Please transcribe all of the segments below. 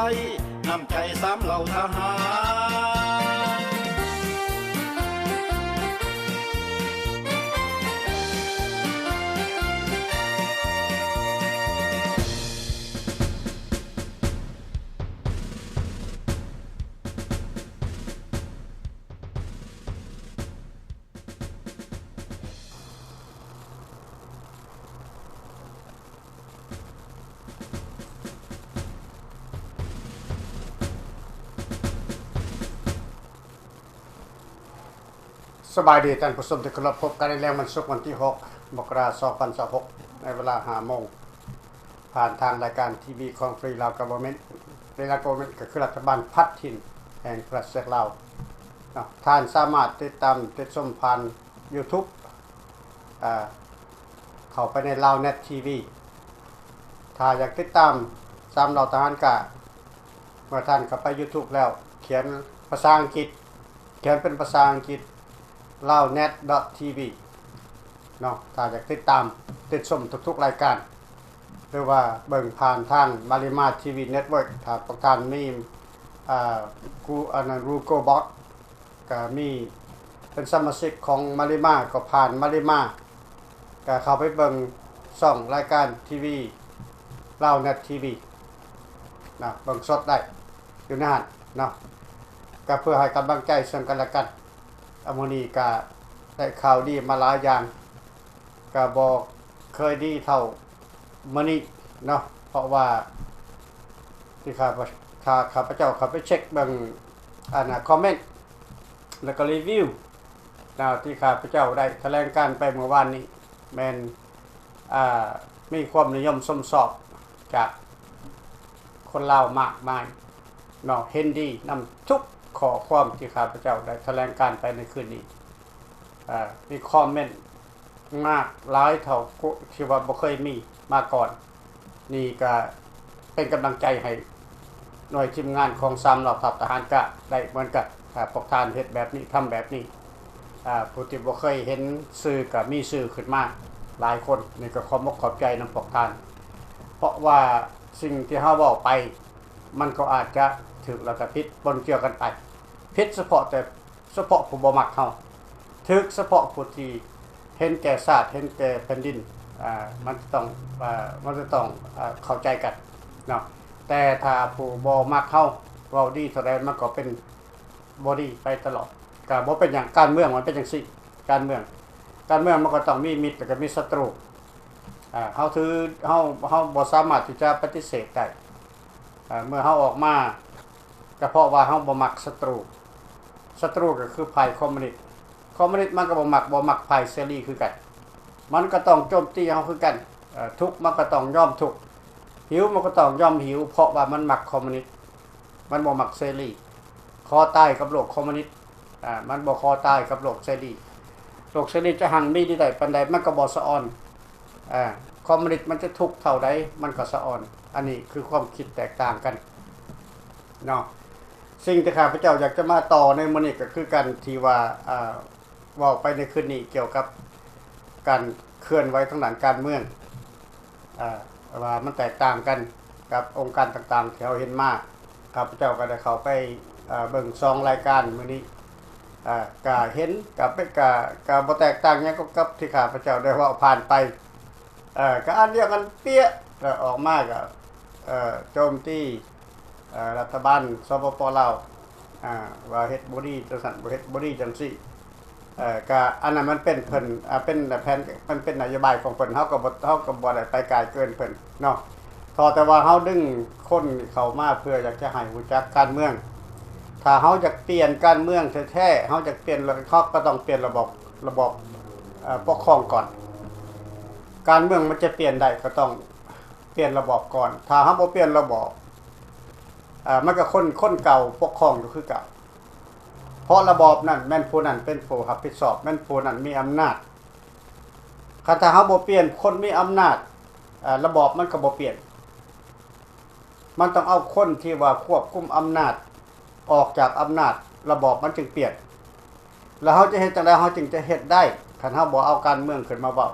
ນ້ຳໃຈສາມເຫຼົ່າທະຫານ. ສະບາຍດີທ່ານຜູ້ຊົມທີ່ເຄົາລົບ, ພົບກັນໃນແລງວັນສຸກວັນທີຫົກ ມົກກະລາ ສອງພັນຊາວຫົກ ໃນເວລາຫ້າໂມງ ຜ່ານທາງລາຍການທີວີຂອງ Free Lao Government. Free Lao Government ກໍຄືລັດຖະບານພັດຖິ່ນແຫ່ງປະເທດລາວເນາະ. ທ່ານສາມາດຕິດຕາມຕິດຊົມຜ່ານ YouTube ເຂົ້າໄປໃນ Lao Net ທີວີ. ຖ້າຢາກຕິດຕາມສາມເຫຼົ່າທະຫານກາ ເມື່ອທ່ານເຂົ້າໄປ YouTube ແລ້ວ ຂຽນພາສາອັງກິດ ຂຽນເປັນພາສາອັງກິດ lao net dot t v ເນາະ. ຖ້າຢາກຕິດຕາມຕິດຊົມທຸກໆລາຍການ ຫຼືວ່າເບິ່ງຜ່ານທາງ Malima ທີວີ Network. ຖ້າພວກທ່ານມີ ອ່າ Goo- ອັນນັ້ນ Google Box ກະມີເປັນສະມາຊິກຂອງມາລິມາ ກໍຜ່ານມາລິມາ ກະເຂົ້າໄປເບິ່ງຊ່ອງລາຍການທີວີ Lao Net ທີວີນະ ເບິ່ງສົດໄດ້ຢູ່ໃນຫັ້ນເນາະ ກະເພື່ອໃຫ້ກຳລັງໃຈເຊິ່ງກັນແລະກັນ. ອາ ມື້ນີ້ກະໄດ້ຂ່າວດີມາຫຼາຍຢ່າງ ກະບໍ່ເຄີຍດີເທົ່າມື້ນີ້ເນາະ ເພາະວ່າທີ່ຂ້າພະ- ຂ້າ- ຂ້າພະເຈົ້າເຂົ້າໄປເຊັກເບິ່ງ ອັນນະ ຄອມເມັນ ແລ້ວກໍຣີວິວ ແນວທີ່ຂ້າພະເຈົ້າໄດ້ຖະແຫຼງການໄປເມື່ອວານນີ້ ແມ່ນ ອ່າ ມີຄວາມນິຍົມຊົມຊອບຈາກຄົນລາວມາກມາຍເນາະ ເຫັນດີນຳທຸກຂໍ້ຄວາມທີ່ຂ້າພະເຈົ້າໄດ້ຖະແຫຼງການໄປໃນຄືນນີ້. ເອີ ມີຄອມເມັນມາກຫຼາຍເທົ່າທີ່ວ່າບໍ່ເຄີຍມີມາກ່ອນ. ນີ້ກະເປັນກຳລັງໃຈໃຫ້ໜ່ວຍທີມງານຂອງສາມເຫຼົ່າທັບທະຫານກະໄດ້ເໝືອນກັນ. ຖ້າພວກທ່ານເຮັດແບບນີ້ ທຳແບບນີ້ ອາ ຜູ້ທີ່ບໍ່ເຄີຍເຫັນຊື່ກະມີຊື່ຂຶ້ນມາຫຼາຍຄົນ. ນີ້ກະຂອບອົກຂອບໃຈນຳພວກທ່ານ ເພາະວ່າສິ່ງທີ່ເຮົາເວົ້າໄປ ມັນກໍອາດຈະຖືກແລ້ວກະຜິດປົນເຈືອກັນໄປ. ຜິດສະເພາະແຕ່ ສະເພາະຜູ້ບໍ່ມັກເຮົາ, ຖືກສະເພາະຜູ້ທີ່ເຫັນແກ່ຊາດ ເຫັນແກ່ແຜ່ນດິນ. ອາ ມັນຈະຕ້ອງ ອາ ມັນຈະຕ້ອງ ອາ ເຂົ້າໃຈກັນເນາະ. ແຕ່ຖ້າຜູ້ບໍ່ມັກເຮົາເວົ້າດີເທົ່າໃດ ມັນກໍເປັນບໍ່ດີໄປຕະຫຼອດ. ກະບໍ່ເປັນຫຍັງ, ການເມືອງມັນເປັນຈັ່ງຊີ້. ການເມືອງ ການເມືອງມັນກໍຕ້ອງມີມິດ ແລ້ວກໍມີສັດຕູ. ອາ ເຮົາຖື ເຮົາ ເຮົາບໍ່ສາມາດທີ່ຈະປະຕິເສດໄດ້. ອາ ເມື່ອເຮົາອອກມາ ກໍເພາະວ່າເຮົາບໍ່ມັກສັດຕູ. ສັດຕູກໍຄືຝ່າຍຄອມມູນິດ. ຄອມມູນິດມັນກໍບໍ່ມັກ ບໍ່ມັກຝ່າຍເສລີຄືກັນ. ມັນກໍຕ້ອງໂຈມຕີເຮົາຄືກັນ. ເອີ ທຸກມັນກໍຕ້ອງຍອມທຸກ, ຫິວມັນກໍຕ້ອງຍອມຫິວ ເພາະວ່າມັນມັກຄອມມູນິດ, ມັນບໍ່ມັກເສລີ. ຂໍຕາຍກັບໂລກຄອມມູນິດ, ອາ ມັນບໍ່ຂໍຕາຍກັບໂລກເສລີ. ໂລກເສລີຈະຮັ່ງມີໄດ້ປານໃດ ມັນກໍບໍ່ສະອອນ. ອາ ຄອມມູນິດມັນຈະທຸກເທົ່າໃດ ມັນກໍສະອອນ. ອັນນີ້ຄືຄວາມຄິດແຕກຕ່າງກັນເນາະ. ສິ່ງທີ່ຂ້າພະເຈົ້າຢາກຈະມາຕໍ່ໃນມື້ນີ້ກໍຄືກັນທີ່ວ່າ ອາ ເວົ້າໄປໃນຄືນນີ້ກ່ຽວກັບການເຄື່ອນໄຫວທາງດ້ານການເມືອງ ອາ ວ່າມັນແຕກຕ່າງກັນກັບອົງການຕ່າງໆທີ່ເຮົາເຫັນມາ. ຂ້າພະເຈົ້າກໍໄດ້ເຂົ້າໄປ ອາ ເບິ່ງສອງລາຍການມື້ນີ້ ອາ ກະເຫັນ ກະເປັນ ກະ ກະບໍ່ແຕກຕ່າງຫຍັງກັບ ກັບທີ່ຂ້າພະເຈົ້າໄດ້ເວົ້າຜ່ານໄປ. ເອີ ກະອັນດຽວກັນເປຍ ແລ້ວອອກມາກະ ເອີ ໂຈມຕີ ເອີ ລັດຖະບານ ສປປ ລາວ ອາ ວ່າເຮັດບໍ່ດີຈັ່ງຊັ້ນ ບໍ່ເຮັດບໍ່ດີຈັ່ງຊີ້. ເອີ ກະອັນນັ້ນມັນເປັນເພິ່ນ ອາ ເປັນແຜນ ມັນເປັນນະໂຍບາຍຂອງເພິ່ນ ເຮົາກໍບໍ່ ເຮົາກໍບໍ່ໄດ້ໄປກາຍເກີນເພິ່ນເນາະ. ເພາະແຕ່ວ່າເຮົາດຶງຄົນເຂົ້າມາເພື່ອຢາກຈະໃຫ້ຮູ້ຈັກການເມືອງ. ຖ້າເຮົາຢາກປ່ຽນການເມືອງແທ້ໆ ເຮົາຢາກປ່ຽນ ເຮົາກໍຕ້ອງປ່ຽນລະບອບ ລະບອບ ເອີ ປົກຄອງກ່ອນ. ການເມືອງມັນຈະປ່ຽນໄດ້ ກໍຕ້ອງປ່ຽນລະບອບກ່ອນ. ຖ້າເຮົາບໍ່ປ່ຽນລະບອບ ເອີ ມັນກໍຄົນ ຄົນເກົ່າປົກຄອງຢູ່ຄືເກົ່າ. ເພາະລະບອບນັ້ນແມ່ນຜູ້ນັ້ນເປັນຜູ້ຮັບຜິດຊອບ ແມ່ນຜູ້ນັ້ນມີອຳນາດ. ຄັນຖ້າເຮົາບໍ່ປ່ຽນຄົນມີອຳນາດ ເອີ ລະບອບມັນກໍບໍ່ປ່ຽນ. ມັນຕ້ອງເອົາຄົນທີ່ວ່າຄວບຄຸມອຳນາດອອກຈາກອຳນາດ ລະບອບມັນຈຶ່ງປ່ຽນ. ແລ້ວເຮົາຈະເຮັດຈັ່ງໃດ ເຮົາຈຶ່ງຈະເຮັດໄດ້ ຄັນເຮົາບໍ່ເອົາການເມືອງຂຶ້ນມາເວົ້າ?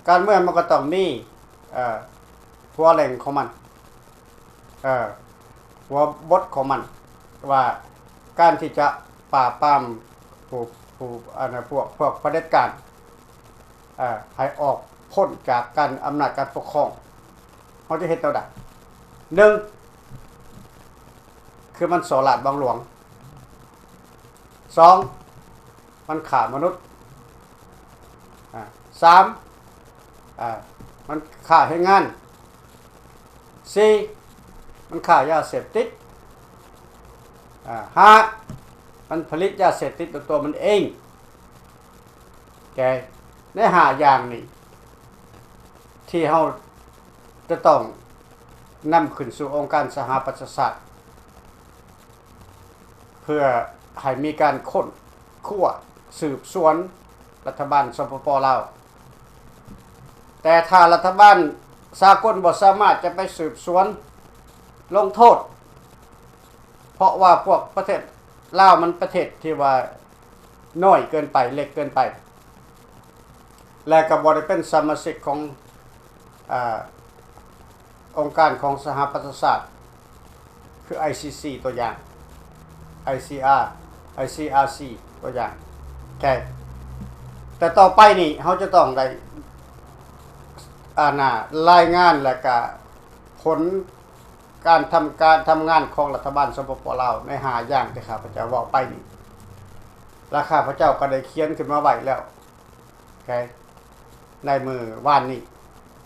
ການເມືອງມັນກໍຕ້ອງມີ ເອີ ຫົວແຫຼ່ງຂອງມັນ. ເອີ ຫົວບົດຂອງມັນ ວ່າການທີ່ຈະປາບປາມຜູ້ ຜູ້ ອັນນະ ພວກ ພວກຜະເດັດການ ເອີ ໃຫ້ອອກພົ້ນຈາກການ ອຳນາດການປົກຄອງ ເຮົາຈະເຮັດແນວໃດ? ໜຶ່ງ ຄືມັນສໍ້ລາດບັງຫຼວງ. ສອງ ມັນຄ້າມະນຸດ. ອາ ສາມ ອາ ມັນຄ້າແຮງງານ. ສີ່ ມັນຄ້າຢາເສບຕິດ. ອາ ຫ້າ ມັນຜະລິດຢາເສບຕິດດ້ວຍຕົວມັນເອງ. ແກ ໃນຫ້າຢ່າງນີ້ ທີ່ເຮົາຈະຕ້ອງນຳຂຶ້ນສູ່ອົງການສະຫະປະຊາຊາດ ເພື່ອໃຫ້ມີການຄົ້ນຄວ້າສືບສວນລັດຖະບານ ສປປ ລາວ. ແຕ່ຖ້າລັດຖະບານສາກົນບໍ່ສາມາດຈະໄປສືບສວນລົງໂທດ ເພາະວ່າພວກປະເທດລາວມັນປະເທດທີ່ວ່ານ້ອຍເກີນໄປ ເລັກເກີນໄປ ແລະ ກໍບໍ່ໄດ້ເປັນສະມາຊິກຂອງ ອາ ອົງການຂອງສະຫະປະຊາຊາດ ຄື ໄອຊີຊີ ຕົວຢ່າງ ໄອຊີອາ ໄອຊີອາຊີ ຕົວຢ່າງ. ໂອເຄ ແຕ່ຕໍ່ໄປນີ້ເຮົາຈະຕ້ອງໄດ້ ອັນນະ ລາຍງານ ແລະ ກະຜົນການທຳ ການທຳງານຂອງລັດຖະບານ ສປປ ລາວ ໃນຫ້າຢ່າງທີ່ຂ້າພະເຈົ້າເວົ້າໄປນີ້ ແລະ ຂ້າພະເຈົ້າກໍໄດ້ຂຽນຂຶ້ນມາໄວ້ແລ້ວ ໂອເຄ ໃນມື້ວານນີ້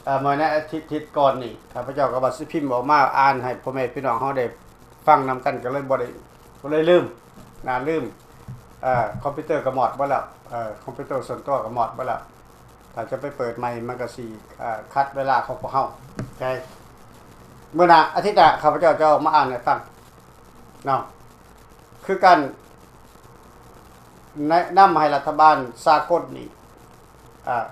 ເອີ ເມື່ອໃນອາທິດ ທິດກ່ອນນີ້ ຂ້າພະເຈົ້າກໍວ່າຊິພິມອອກມາອ່ານໃຫ້ພໍ່ແມ່ພີ່ນ້ອງເຮົາໄດ້ຟັງນຳກັນ ກໍເລີຍບໍ່ໄດ້ ກໍເລີຍລືມນະ ລືມ. ເອີ ຄອມພິວເຕີກໍມອດເບິດແລ້ວ ເອີ ຄອມພິວເຕີສ່ວນຕົວກໍມອດເບິດແລ້ວ ຖ້າຈະໄປເປີດໃໝ່ມັນກໍຊິ ເອີ ຂັດເວລາຂອງພວກເຮົາ. ໂອເຄ ມື້ໜ້າ ອາທິດໜ້າ ຂ້າພະເຈົ້າຈະເອົາມາອ່ານໃຫ້ຟັງເນາະ ຄືການແນະນຳໃຫ້ລັດຖະບານສາກົນນີ້ ອາ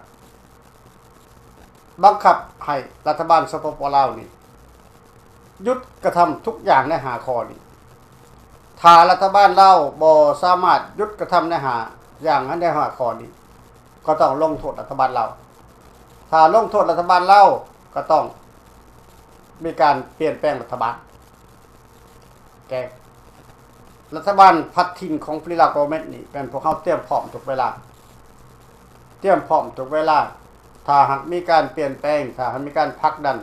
ບັງຄັບໃຫ້ລັດຖະບານ ສປປ ລາວ ນີ້ ຢຸດກະທຳທຸກຢ່າງໃນຫ້າຂໍ້ນີ້. ຖ້າລັດຖະບານລາວບໍ່ສາມາດຢຸດກະທຳໃນຫ້າຢ່າງ ໃນຫ້າຂໍ້ນີ້ ກໍຕ້ອງລົງໂທດລັດຖະບານລາວ. ຖ້າລົງໂທດລັດຖະບານລາວ ກໍຕ້ອງມີການປ່ຽນແປງລັດຖະບານ. ແກ ລັດຖະບານພັດຖິ່ນຂອງ Free Lao Government ນີ້ ແມ່ນພວກເຮົາຕຽມພ້ອມທຸກເວລາ, ຕຽມພ້ອມທຸກເວລາ. ຖ້າຫາກມີການປ່ຽນແປງ, ຖ້າຫາກມີການຜັກດັນ,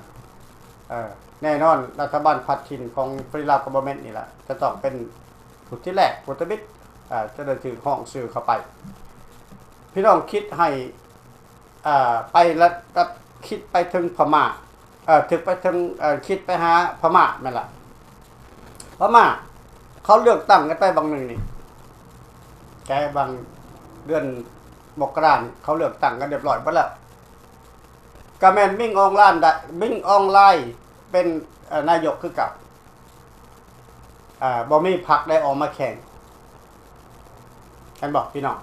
ເອີ ແນ່ນອນ ລັດຖະບານພັດຖິ່ນຂອງ Free Lao Government ນີ້ລະ ຈະຕ້ອງເປັນຜູ້ທີ່ແລກ, ຜູ້ທຳອິດ, ເອີ ຈະໄດ້ຖືກຮ້ອງຊື່ເຂົ້າໄປ. ພີ່ນ້ອງຄິດໃຫ້ ເອີ ໄປລະດັບ ຄິດໄປເຖິງພະມ້າ, ເອີ ຖືກໄປເຖິງ ເອີ ຄິດໄປຫາພະມ້າແມ່ນລະ. ພະມ້າເຂົາເລືອກຕັ້ງກັນໄປບາງໜຶ່ງນີ້ ແຕ່ບາງເດືອນມົກກະລານີ້ ເຂົາເລືອກຕັ້ງກັນຮຽບຮ້ອຍເບິດແລ້ວ. ກະແມ່ນມິງອອງລານໄດ້ ມິງອອງລາຍເປັນ ເອີ ນາຍົກຄືເກົ່າ. ເອີ ບໍ່ມີພັກໃດອອກມາແຂ່ງ ແມ່ນບໍ່ພີ່ນ້ອງ?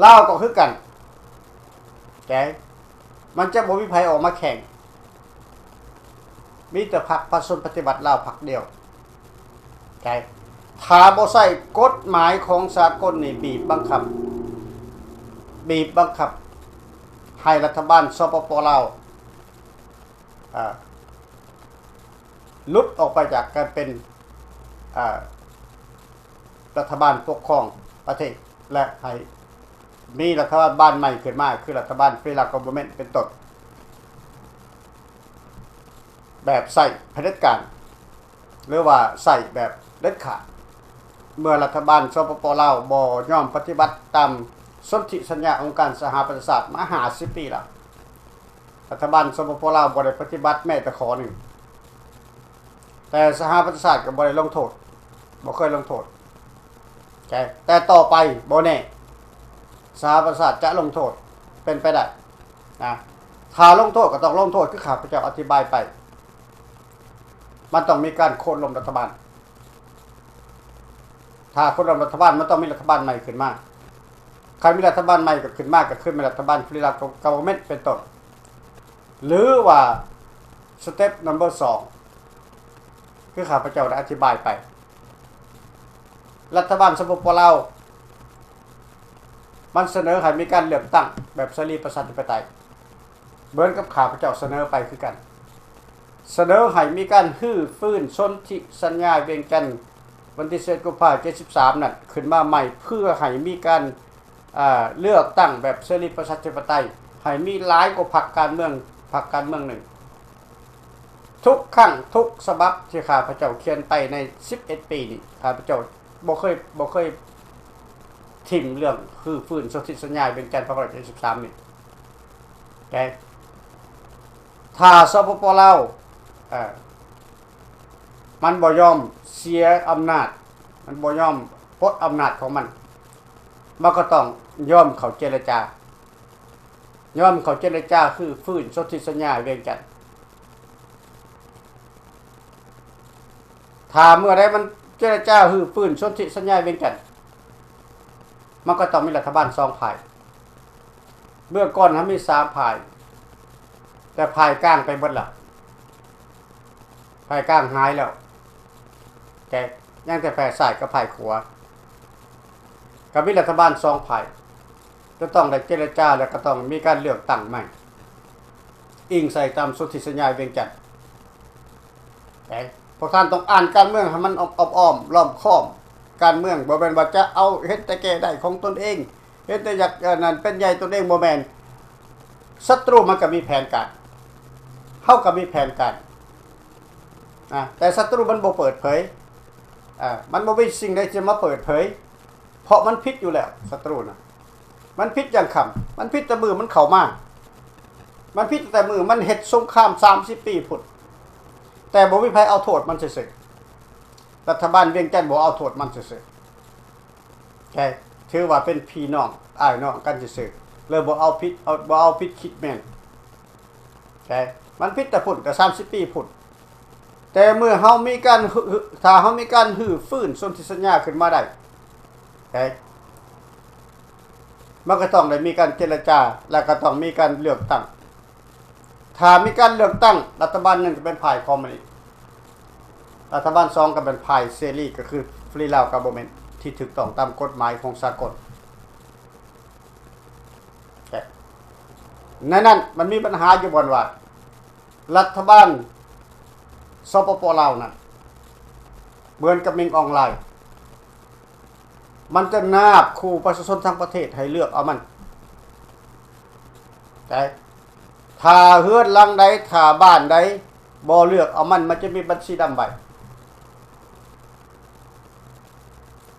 ລາວກໍຄືກັນ ແກ ມັນຈະບໍ່ມີໃຜອອກມາແຂ່ງ ມີແຕ່ພັກປະຊາຊົນປະຕິວັດລາວພັກດຽວ ແກ ຖ້າບໍ່ໃຊ້ກົດໝາຍຂອງສາກົນນີ້ ບີບບັງຄັບ ບີບບັງຄັບໃຫ້ລັດຖະບານ ສປປ ລາວ ອາ ຫຼຸດອອກໄປຈາກການເປັນ ອາ ລັດຖະບານປົກຄອງປະເທດ ແລະ ໃຫ້ມີລັດຖະບານໃໝ່ຂຶ້ນມາ ຄືລັດຖະບານ Free Lao Government ເປັນຕົ້ນ ແບບໃຊ້ຜະເດັດການ ຫຼືວ່າໃຊ້ແບບເດັດຂາດ. ເມື່ອລັດຖະບານ ສປປ ລາວ ບໍ່ຍອມປະຕິບັດຕາມສົນທິສັນຍາອົງການສະຫະປະຊາຊາດມາຫ້າສິບປີແລ້ວ, ລັດຖະບານ ສປປ ລາວ ບໍ່ໄດ້ປະຕິບັດແມ້ແຕ່ຂໍ້ໜຶ່ງ, ແຕ່ສະຫະປະຊາຊາດກໍບໍ່ໄດ້ລົງໂທດ, ບໍ່ເຄີຍລົງໂທດ. ແຕ່ ແຕ່ຕໍ່ໄປບໍ່ແນ່ ສະຫະປະຊາຊາດຈະລົງໂທດ ເປັນໄປໄດ້ນະ. ຖ້າລົງໂທດກໍຕ້ອງລົງໂທດຄືຂ້າພະເຈົ້າອະທິບາຍໄປ, ມັນຕ້ອງມີການໂຄ່ນລົ້ມລັດຖະບານ. ຖ້າໂຄ່ນລົ້ມລັດຖະບານ ມັນຕ້ອງມີລັດຖະບານໃໝ່ຂຶ້ນມາ. ຄັນມີລັດຖະບານໃໝ່ກໍຂຶ້ນມາ ກໍຄືແມ່ນລັດຖະບານ Free Lao Government ເປັນຕົ້ນ ຫຼືວ່າ Step Number ສອງ ຄືຂ້າພະເຈົ້າໄດ້ອະທິບາຍໄປ. ລັດຖະບານ ສປປ ລາວ ມັນສະເໜີໃຫ້ມີການເລືອກຕັ້ງແບບເສລີປະຊາທິປະໄຕ ເໝືອນກັບຂ້າພະເຈົ້າສະເໜີໄປຄືກັນ. ສະເໜີໃຫ້ມີການຮື້ຟື້ນສົນທິສັນຍາວຽງຈັນ ວັນທີສິບເອັດ ກຸມພາ ເຈັດສິບສາມ ນັ້ນ ຂຶ້ນມາໃໝ່ ເພື່ອໃຫ້ມີການ ເອີ ເລືອກຕັ້ງແບບເສລີປະຊາທິປະໄຕ ໃຫ້ມີຫຼາຍກວ່າພັກການເມືອງ ພັກການເມືອງໜຶ່ງ. ທຸກຄັ້ງ ທຸກສະບັບທີ່ຂ້າພະເຈົ້າຂຽນໄປໃນສິບເອັດປີນີ້ ຂ້າພະເຈົ້າບໍ່ເຄີຍ ບໍ່ເຄີຍຖິ້ມເລື່ອງຮື້ຟື້ນສົນທິສັນຍາວຽງຈັນ ພັນເກົ້າຮ້ອຍເຈັດສິບສາມນີ້. ແຕ່ຖ້າ ສປປ ລາວ ເອີ ມັນບໍ່ຍອມເສຍອຳນາດ ມັນບໍ່ຍອມປົດອຳນາດຂອງມັນ ມັນກໍຕ້ອງຍອມເຂົ້າເຈລະຈາ ຍອມເຂົ້າເຈລະຈາຮື້ຟື້ນສົນທິສັນຍາວຽງຈັນ. ຖ້າເມື່ອໃດມັນເຈລະຈາຮື້ຟື້ນສົນທິສັນຍາວຽງຈັນ ມັນກໍຕ້ອງມີລັດຖະບານສອງຝ່າຍ. ເມື່ອກ່ອນເຮົາມີສາມຝ່າຍ ແຕ່ຝ່າຍກາງໄປເບິດລະ ຝ່າຍກາງຫາຍແລ້ວ ແຕ່ຍັງແຕ່ຝ່າຍຊ້າຍກັບຝ່າຍຂວາ ກໍມີລັດຖະບານສອງຝ່າຍ ຈະຕ້ອງໄດ້ເຈລະຈາ ແລະ ກໍຕ້ອງມີການເລືອກຕັ້ງໃໝ່ ອີງໃສ່ຕາມສົນທິສັນຍາວຽງຈັນ. ແຕ່ພວກທ່ານຕ້ອງອ່ານການເມືອງໃຫ້ມັນອອບ ອອບອ້ອມ ລ້ອມຄອມ ການເມືອງບໍ່ແມ່ນວ່າຈະເອົາເຫັນແຕ່ແກ່ໄດ້ຂອງຕົນເອງ ເຫັນແຕ່ຢາກ ອັນນັ້ນ ເປັນໃຫຍ່ຕົນເອງ ບໍ່ແມ່ນ. ສັດຕູມັນກໍມີແຜນການ ເຮົາກໍມີແຜນການ ອາ ແຕ່ສັດຕູມັນບໍ່ເປີດເຜີຍ ອາ ມັນບໍ່ມີສິ່ງໃດທີ່ຈະມາເປີດເຜີຍ ເພາະມັນຜິດຢູ່ແລ້ວ ສັດຕູນະ ມັນຜິດຢ່າງຂຳ ມັນຜິດແຕ່ມື້ມັນເຂົ້າມາ ມັນຜິດຕັ້ງແຕ່ມື້ມັນເຮັດສົງຄາມສາມສິບປີພຸ້ນ ແຕ່ບໍ່ມີໃຜເອົາໂທດມັນຊື່ໆ ລັດຖະບານວຽງຈັນບໍ່ເອົາໂທດມັນຊື່ໆ ແຕ່ຖືວ່າເປັນພີ່ນ້ອງອ້າຍນ້ອງກັນຊື່ໆ ເລີຍບໍ່ເອົາຜິດ ເອົາ ບໍ່ເອົາຜິດຄິດແມ່ນ ແຕ່ມັນຜິດແຕ່ພຸ້ນ ແຕ່ສາມສິບປີພຸ້ນ ແຕ່ເມື່ອເຮົາມີການ ຮ- ຖ້າເຮົາມີການຮື້ຟື້ນສົນທິສັນຍາຂຶ້ນມາໄດ້ ເອີ ມັນກໍຕ້ອງໄດ້ມີການເຈລະຈາ ແລະ ກໍຕ້ອງມີການເລືອກຕັ້ງ. ຖ້າມີການເລືອກຕັ້ງ ລັດຖະບານໜຶ່ງກໍເປັນຝ່າຍຄອມມູນິດ ລັດຖະບານສອງກໍເປັນຝ່າຍເສລີ ກໍຄື Free Lao Government ທີ່ຖືກຕ້ອງຕາມກົດໝາຍຂອງສາກົນ. ແຕ່ໃນນັ້ນມັນມີບັນຫາຢູ່ບ່ອນວ່າ ລັດຖະບານ ສປປ ລາວ ນັ້ນ ເໝືອນກັບມິນອອງລາຍ ມັນຈະນາບຂູ່ປະຊາຊົນທັງປະເທດໃຫ້ເລືອກເອົາມັນ ແຕ່ຖ້າເຮືອນຫຼັງໃດ ຖ້າບ້ານໃດບໍ່ເລືອກເອົາມັນ ມັນຈະມີບັນຊີດຳໃບ.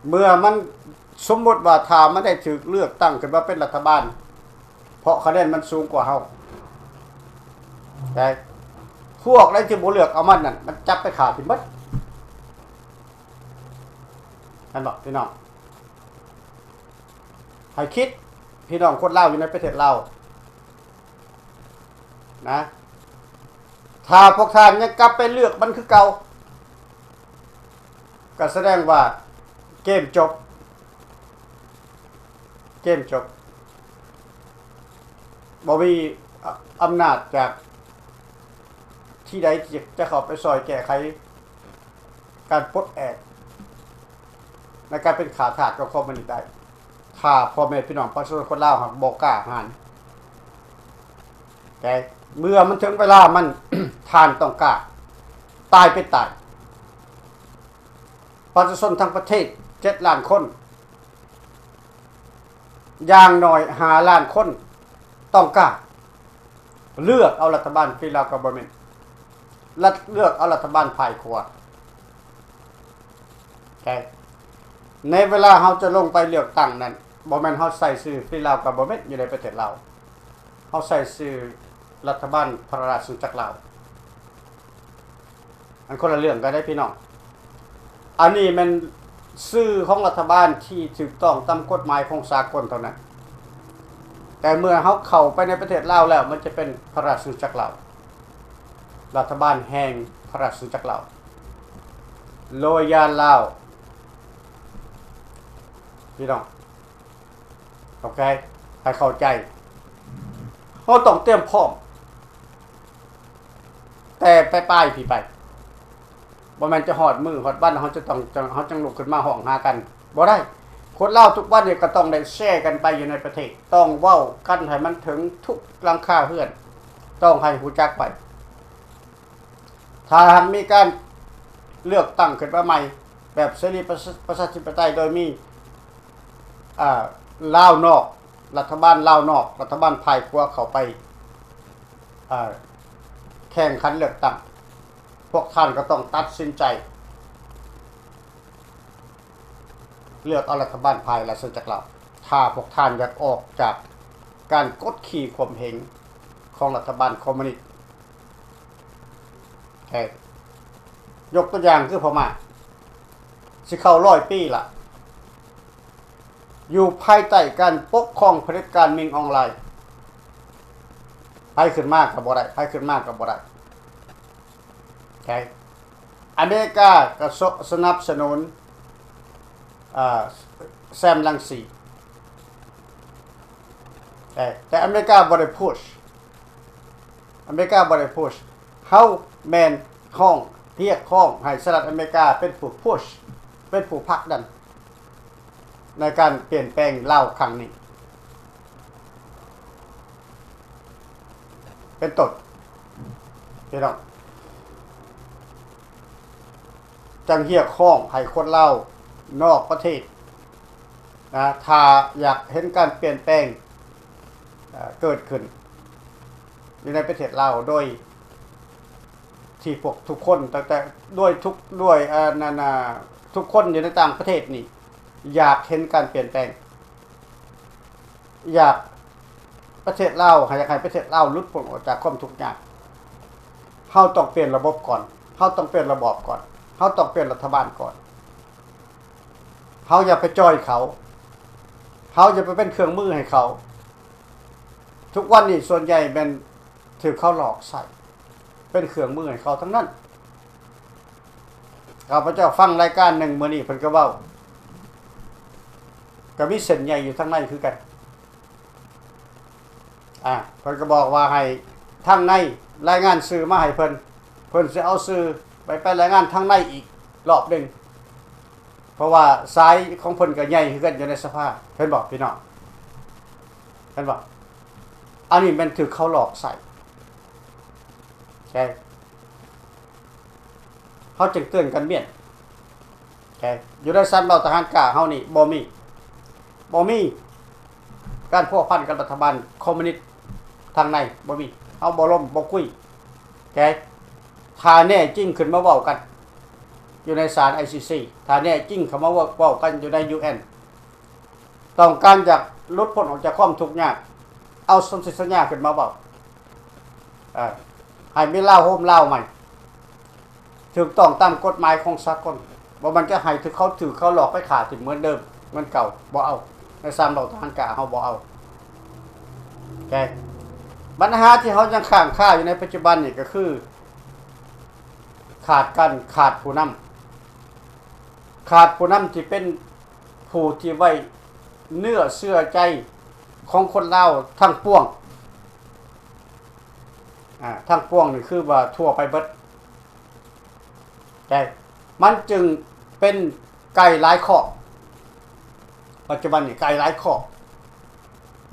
ເມື່ອມັນ ສົມມຸດວ່າຖ້າມັນໄດ້ຖືກເລືອກຕັ້ງຂຶ້ນມາເປັນລັດຖະບານ ເພາະຄະແນນມັນສູງກວ່າເຮົາ ແຕ່ພວກໃດທີ່ບໍ່ເລືອກເອົາມັນນັ້ນ ມັນຈັບໄປຂ້າຖິ້ມເບິດ. ແມ່ນບໍ່ພີ່ນ້ອງ? ໃຫ້ຄິດ ພີ່ນ້ອງຄົນລາວຢູ່ໃນປະເທດລາວນະ ຖ້າພວກທ່ານຍັງກັບໄປເລືອກມັນຄືເກົ່າ ກໍສະແດງວ່າເກມຈົບ ເກມຈົບ ບໍ່ມີອຳນາດຈາກທີ່ໃດທີ່ຈະເຂົ້າໄປຊ່ອຍແກ້ໄຂການປົດແອກໃນການເປັນຂ້າທາດຂອງຄອມມູນິດໄດ້ ຖ້າພໍ່ແມ່ພີ່ນ້ອງປະຊາຊົນຄົນລາວຫາກບໍ່ກ້າຫານ. ແຕ່ເມື່ອມັນເຖິງເວລາມັນ ທ່ານຕ້ອງກ້າ ຕາຍເປັນຕາຍ. ປະຊາຊົນທັງປະເທດເຈັດລ້ານຄົນ ຢ່າງໜ້ອຍຫ້າລ້ານຄົນ ຕ້ອງກ້າເລືອກເອົາລັດຖະບານ Free Lao Government ລັດ ເລືອກເອົາລັດຖະບານຝ່າຍຂວາ. ແຕ່ໃນເວລາເຮົາຈະລົງໄປເລືອກຕັ້ງນັ້ນ ບໍ່ແມ່ນເຮົາໃສ່ຊື່ Free Lao Government ຢູ່ໃນປະເທດລາວ ເຮົາໃສ່ຊື່ລັດຖະບານພະລາຊະອານາຈັກລາວ. ມັນຄົນລະເລື່ອງກັນເດ້ພີ່ນ້ອງ. ອັນນີ້ແມ່ນຊື່ຂອງລັດຖະບານທີ່ຖືກຕ້ອງຕາມກົດໝາຍຂອງສາກົນເທົ່ານັ້ນ. ແຕ່ເມື່ອເຮົາເຂົ້າໄປໃນປະເທດລາວແລ້ວ ມັນຈະເປັນພະລາຊະອານາຈັກລາວ, ລັດຖະບານແຫ່ງພະລາຊະອານາຈັກລາວ, ໂລຍາລາວ ພີ່ນ້ອງ. ໂອເຄ ໃຫ້ເຂົ້າໃຈ. ເຮົາຕ້ອງຕຽມພ້ອມແຕ່ປາຍໆ ພີ້ໄປ. ບໍ່ແມ່ນຈະຮອດມື້ຮອດວັນ ເຮົາຈະຕ້ອງ ເຮົາຈັ່ງລຸກຂຶ້ນມາຮ້ອງຫາກັນ ບໍ່ໄດ້. ຄົນລາວທຸກວັນນີ້ກໍຕ້ອງໄດ້ແຊກັນໄປຢູ່ໃນປະເທດ, ຕ້ອງເວົ້າກັນໃຫ້ມັນເຖິງທຸກຫຼັງຄາເຮືອນ, ຕ້ອງໃຫ້ຮູ້ຈັກໄປ. ຖ້າຫາກມີການເລືອກຕັ້ງຂຶ້ນມາໃໝ່ ແບບເສລີປະຊາ ປະຊາທິປະໄຕ ໂດຍມີ ເອີ ລາວນອກ ລັດຖະບານລາວນອກ ລັດຖະບານພາຍຂວາເຂົ້າໄປ ເອີ ແຂ່ງຂັນເລືອກຕັ້ງ ພວກທ່ານກໍຕ້ອງຕັດສິນໃຈ ເລືອກເອົາລັດຖະບານພາຍລາຊະອານາຈັກລາວ ຖ້າພວກທ່ານຢາກອອກຈາກການກົດຂີ່ຂົ່ມເຫງຂອງລັດຖະບານຄອມມູນິດ. ເອີ ຍົກຕົວຢ່າງຄືພະມ້າ ຊິເຂົ້າຮ້ອຍປີລະ ຢູ່ພາຍໃຕ້ການປົກຄອງຜະເດັດການມິງອອງລາຍ ໃຜຂຶ້ນມາກໍບໍ່ໄດ້ ໃຜຂຶ້ນມາກໍບໍ່ໄດ້. ໃຊ່ ອາເມລິກາກໍສະ ສະໜັບສະໜູນ ເອີ ແຊມລັງສີ ແຕ່ ແຕ່ອາເມລິກາບໍ່ໄດ້ພຸດ ອາເມລິກາບໍ່ໄດ້ພຸດ ເຮົາແມ່ນຮ້ອງ ຮຽກຮ້ອງໃຫ້ສະຫະລັດອາເມລິກາເປັນຜູ້ພຸດ ເປັນຜູ້ຜັກດັນ ໃນການປ່ຽນແປງລາວຄັ້ງນີ້ ເປັນຕົ້ນ ພີ່ນ້ອງ ຈັ່ງຮຽກຮ້ອງໃຫ້ຄົນລາວນອກປະເທດນະ ຖ້າຢາກເຫັນການປ່ຽນແປງ ເອີ ເກີດຂຶ້ນຢູ່ໃນປະເທດລາວ ໂດຍ ທີ່ພວກທຸກຄົນ ຕັ້ງແຕ່ ດ້ວຍທຸກ ດ້ວຍ ອັນນັ້ນນະ ທຸກຄົນຢູ່ໃນຕ່າງປະເທດນີ້ ຢາກເຫັນການປ່ຽນແປງ ຢາກປະເທດລາວ ໃຫ້ ຢາກໃຫ້ປະເທດລາວຫຼຸດພົ້ນອອກຈາກຄວາມທຸກຍາກ ເຮົາຕ້ອງປ່ຽນລະບົບກ່ອນ ເຮົາຕ້ອງປ່ຽນລະບອບກ່ອນ ເຮົາຕ້ອງປ່ຽນລັດຖະບານກ່ອນ ເຮົາຢ່າໄປຈ່ອຍເຂົາ ເຮົາຢ່າໄປເປັນເຄື່ອງມືໃຫ້ເຂົາ ທຸກວັນນີ້ສ່ວນໃຫຍ່ແມ່ນ ຖືກເຂົາຫຼອກໃຊ້ ເປັນເຄື່ອງມືໃຫ້ເຂົາທັງນັ້ນ. ຂ້າພະເຈົ້າຟັງລາຍການໜຶ່ງມື້ນີ້ ເພິ່ນກໍເວົ້າ ກໍມີເສັ້ນໃຍຢູ່ທາງໃນຄືກັນ ອາ ເພິ່ນກໍບອກວ່າໃຫ້ທາງໃນລາຍງານຊື່ມາໃຫ້ເພິ່ນ ເພິ່ນຊິເອົາຊື່ໄປ ໄປລາຍງານທາງໃນອີກລອບໜຶ່ງ ເພາະວ່າສາຍຂອງເພິ່ນກໍໃຫຍ່ຄືກັນຢູ່ໃນສະພາ ເຫັນບໍ່ພີ່ນ້ອງ? ເຫັນບໍ່? ອັນນີ້ແມ່ນຖືກເຂົາຫຼອກໃຊ້ ໃຊ່ ເຮົາຈຶ່ງເຕືອນກັນມ້ຽນ ໃຊ່ ຢູ່ໃນສາມເຫຼົ່າທະຫານກ້າເຮົານີ້ບໍ່ມີ ບໍ່ມີການພົວພັນກັບລັດຖະບານຄອມມູນິດທາງໃນ ບໍ່ມີ ເຮົາບໍ່ລົມບໍ່ຄຸຍ ໃຊ່ ຖ້າແນ່ຈິງຂຶ້ນມາເວົ້າກັນຢູ່ໃນສານ ໄອຊີຊີ ຖ້າແນ່ຈິງເຂົ້າມາເວົ້າ ເວົ້າກັນຢູ່ໃນ ຢູເອັນ ຕ້ອງການຢາກຫຼຸດພົ້ນອອກຈາກຄວາມທຸກຍາກ ເອົາສົນທິສັນຍາຂຶ້ນມາເວົ້າ ເອີ ໃຫ້ມີລາວໂຮມລາວໃໝ່ ຖືກຕ້ອງຕາມກົດໝາຍຂອງສາກົນ ບໍ່ແມ່ນຈະໃຫ້ຖືກເຂົາຖືກເຂົາຫຼອກໄປຂ້າຖິ້ມເໝືອນເດີມ ເໝືອນເກົ່າ ບໍ່ເອົາ ໃນສາມເຫຼົ່າທະຫານກ້າເຮົາບໍ່ເອົາ ແຕ່ບັນຫາທີ່ເຮົາຍັງຄ້າງຄາຢູ່ໃນປັດຈຸບັນນີ້ກໍຄື ຂາດການ ຂາດຜູ້ນຳ ຂາດຜູ້ນຳທີ່ເປັນຜູ້ທີ່ໄວ້ເນື້ອເຊື່ອໃຈຂອງຄົນລາວທັງປວງ ອາ ທັງປວງນີ້ຄືວ່າທົ່ວໄປເບິດ ແຕ່ມັນຈຶ່ງເປັນໄກ່ຫຼາຍຄອກ ປັດຈຸບັນນີ້ໄກ່ຫຼາຍຄອກ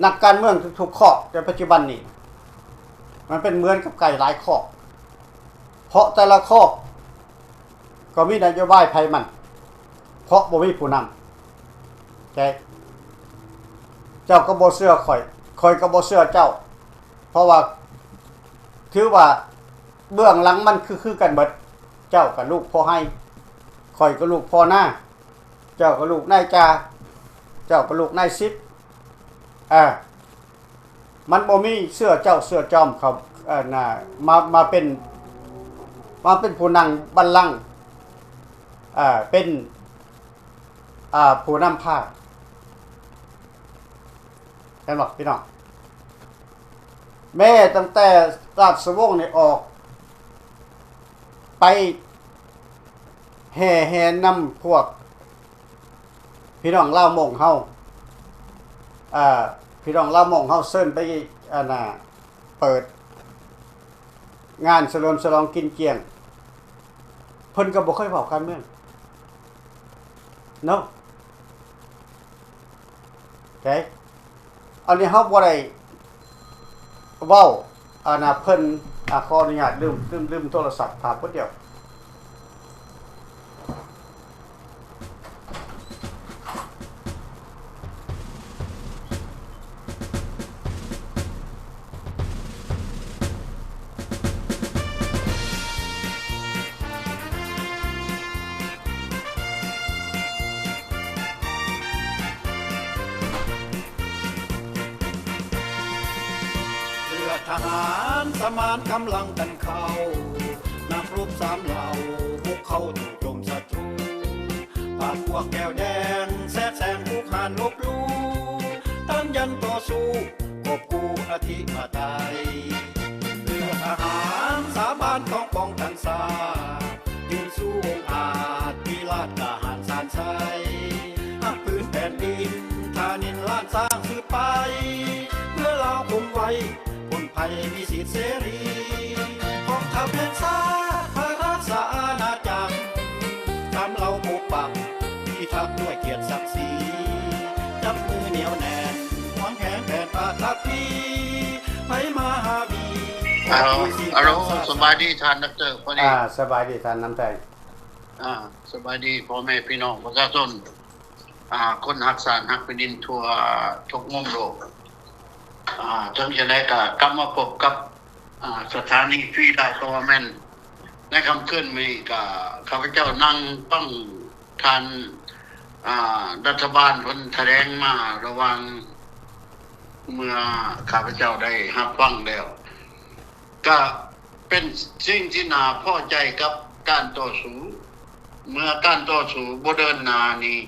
ນັກການເມືອງທຸກໆຄອກໃນປັດຈຸບັນນີ້ ມັນເປັນເໝືອນກັບໄກ່ຫຼາຍຄອກ ເພາະແຕ່ລະຄອກກໍມີນະໂຍບາຍໃຜມັນ ເພາະບໍ່ມີຜູ້ນຳ ແຕ່ເຈົ້າກໍບໍ່ເຊື່ອຂ້ອຍ ຂ້ອຍກໍບໍ່ເຊື່ອເຈົ້າ ເພາະວ່າ ຖືວ່າເບື້ອງຫຼັງມັນຄື ຄືກັນເບິດ ເຈົ້າກໍລູກພໍ່ໄຮ່ ຂ້ອຍກໍລູກພໍ່ນາ ເຈົ້າກໍລູກນາຍຈ່າ ເຈົ້າກໍລູກນາຍສິບ ເອີ ມັນບໍ່ມີເຊື້ອເຈົ້າເຊື້ອຈອມເຂົາ ເອີ ນະ ມາ ມາເປັນ ມາເປັນຜູ້ນັ່ງບັນລັງ ເອີ ເປັນ ອາ ຜູ້ນຳພາ ແມ່ນບໍ່ພີ່ນ້ອງ? ແມ້ຕັ້ງແຕ່ລາຊະວົງນີ້ອອກໄປແຫ່ແຫນນຳພວກພີ່ນ້ອງລາວມົ້ງເຮົາ ເອີ ພີ່ນ້ອງລາວມົ້ງເຮົາເຊີນໄປ ອັນນ່າ ເປີດງານສະເຫຼີມສະຫຼອງກິນຈຽງ ເພິ່ນກໍບໍ່ເຄີຍເວົ້າການເມືອງເນາະ ເອີ ອັນນີ້ເຮົາບໍ່ໄດ້ເວົ້າ ອັນນ່າ ເພິ່ນ ອາ ຂໍອະນຸຍາດ ລືມ ລືມ ລືມໂທລະສັບ ຖ້າແປັບດຽວ. ເຮືອທະຫານສະມານກຳລັງກັນເຂົ້າ, ນັກຮົບສາມເຫຼົ່າບຸກເຂົ້າໂຈມສັດ ປາບພວກແກວແດງແຊກແຊງບຸກຮານລົບຫຼູ່, ຕ້ານຢັນຕໍ່ສູ້ກອບກູ້ອະທິປະໄຕ. ເຮືອທະຫານສາບານຕ້ອງປ້ອງກັນຊາດ, ຢືນສູ້ອົງອາດວິລາດກ້າຫານຊານໄຊ, ຮັກພື້ນແຜ່ນດິນທານິນລ້ານຊ້າງສືບໄປ, ເພື່ອລາວຄົງໄວ ພົ້ນໄພມີສິດເສລີ ກອງທັບແຫ່ງຊາດ ພະລາຊະອານາຈັກ ຕາມເຫຼົ່າປົກປັກ ພິທັກດ້ວຍກຽດສັກສີ ຈັບມືໜຽວແໜ້ນ ຫວງແຫນແຜນປະທັບພີ ໄພມະຫາວີ ອາໂລ ອາໂລ ສະບາຍດີທ່ານດອກເຕີ ພໍດີ ອາ ສະບາຍດີທ່ານນຳໄທ ອາ ສະບາຍດີພໍ່ແມ່ພີ່ນ້ອງປະຊາຊົນ ອາ ຄົນຮັກຊາດຮັກແຜ່ນດິນທົ່ວທຸກມຸມໂລກ. ອາ ເຖິງຈັ່ງໃດກໍກັບມາພົບກັບ ອາ ສະຖານີຟຣີດາວ ກໍວ່າແມ່ນ ໃນຄ່ຳຄືນມື້ນີ້ກໍຂ້າພະເຈົ້ານັ່ງຟັງທ່ານ ອາ ລັດຖະບານເພິ່ນຖະແຫຼງມາລະຫວ່າງ ເມື່ອຂ້າພະເຈົ້າໄດ້ຮັບຟັງແລ້ວ ກະເປັນສິ່ງທີ່ໜ້າພໍໃຈກັບການຕໍ່ສູ້. ເມື່ອການຕໍ່ສູ້ບໍ່ເດີນໜ້ານີ້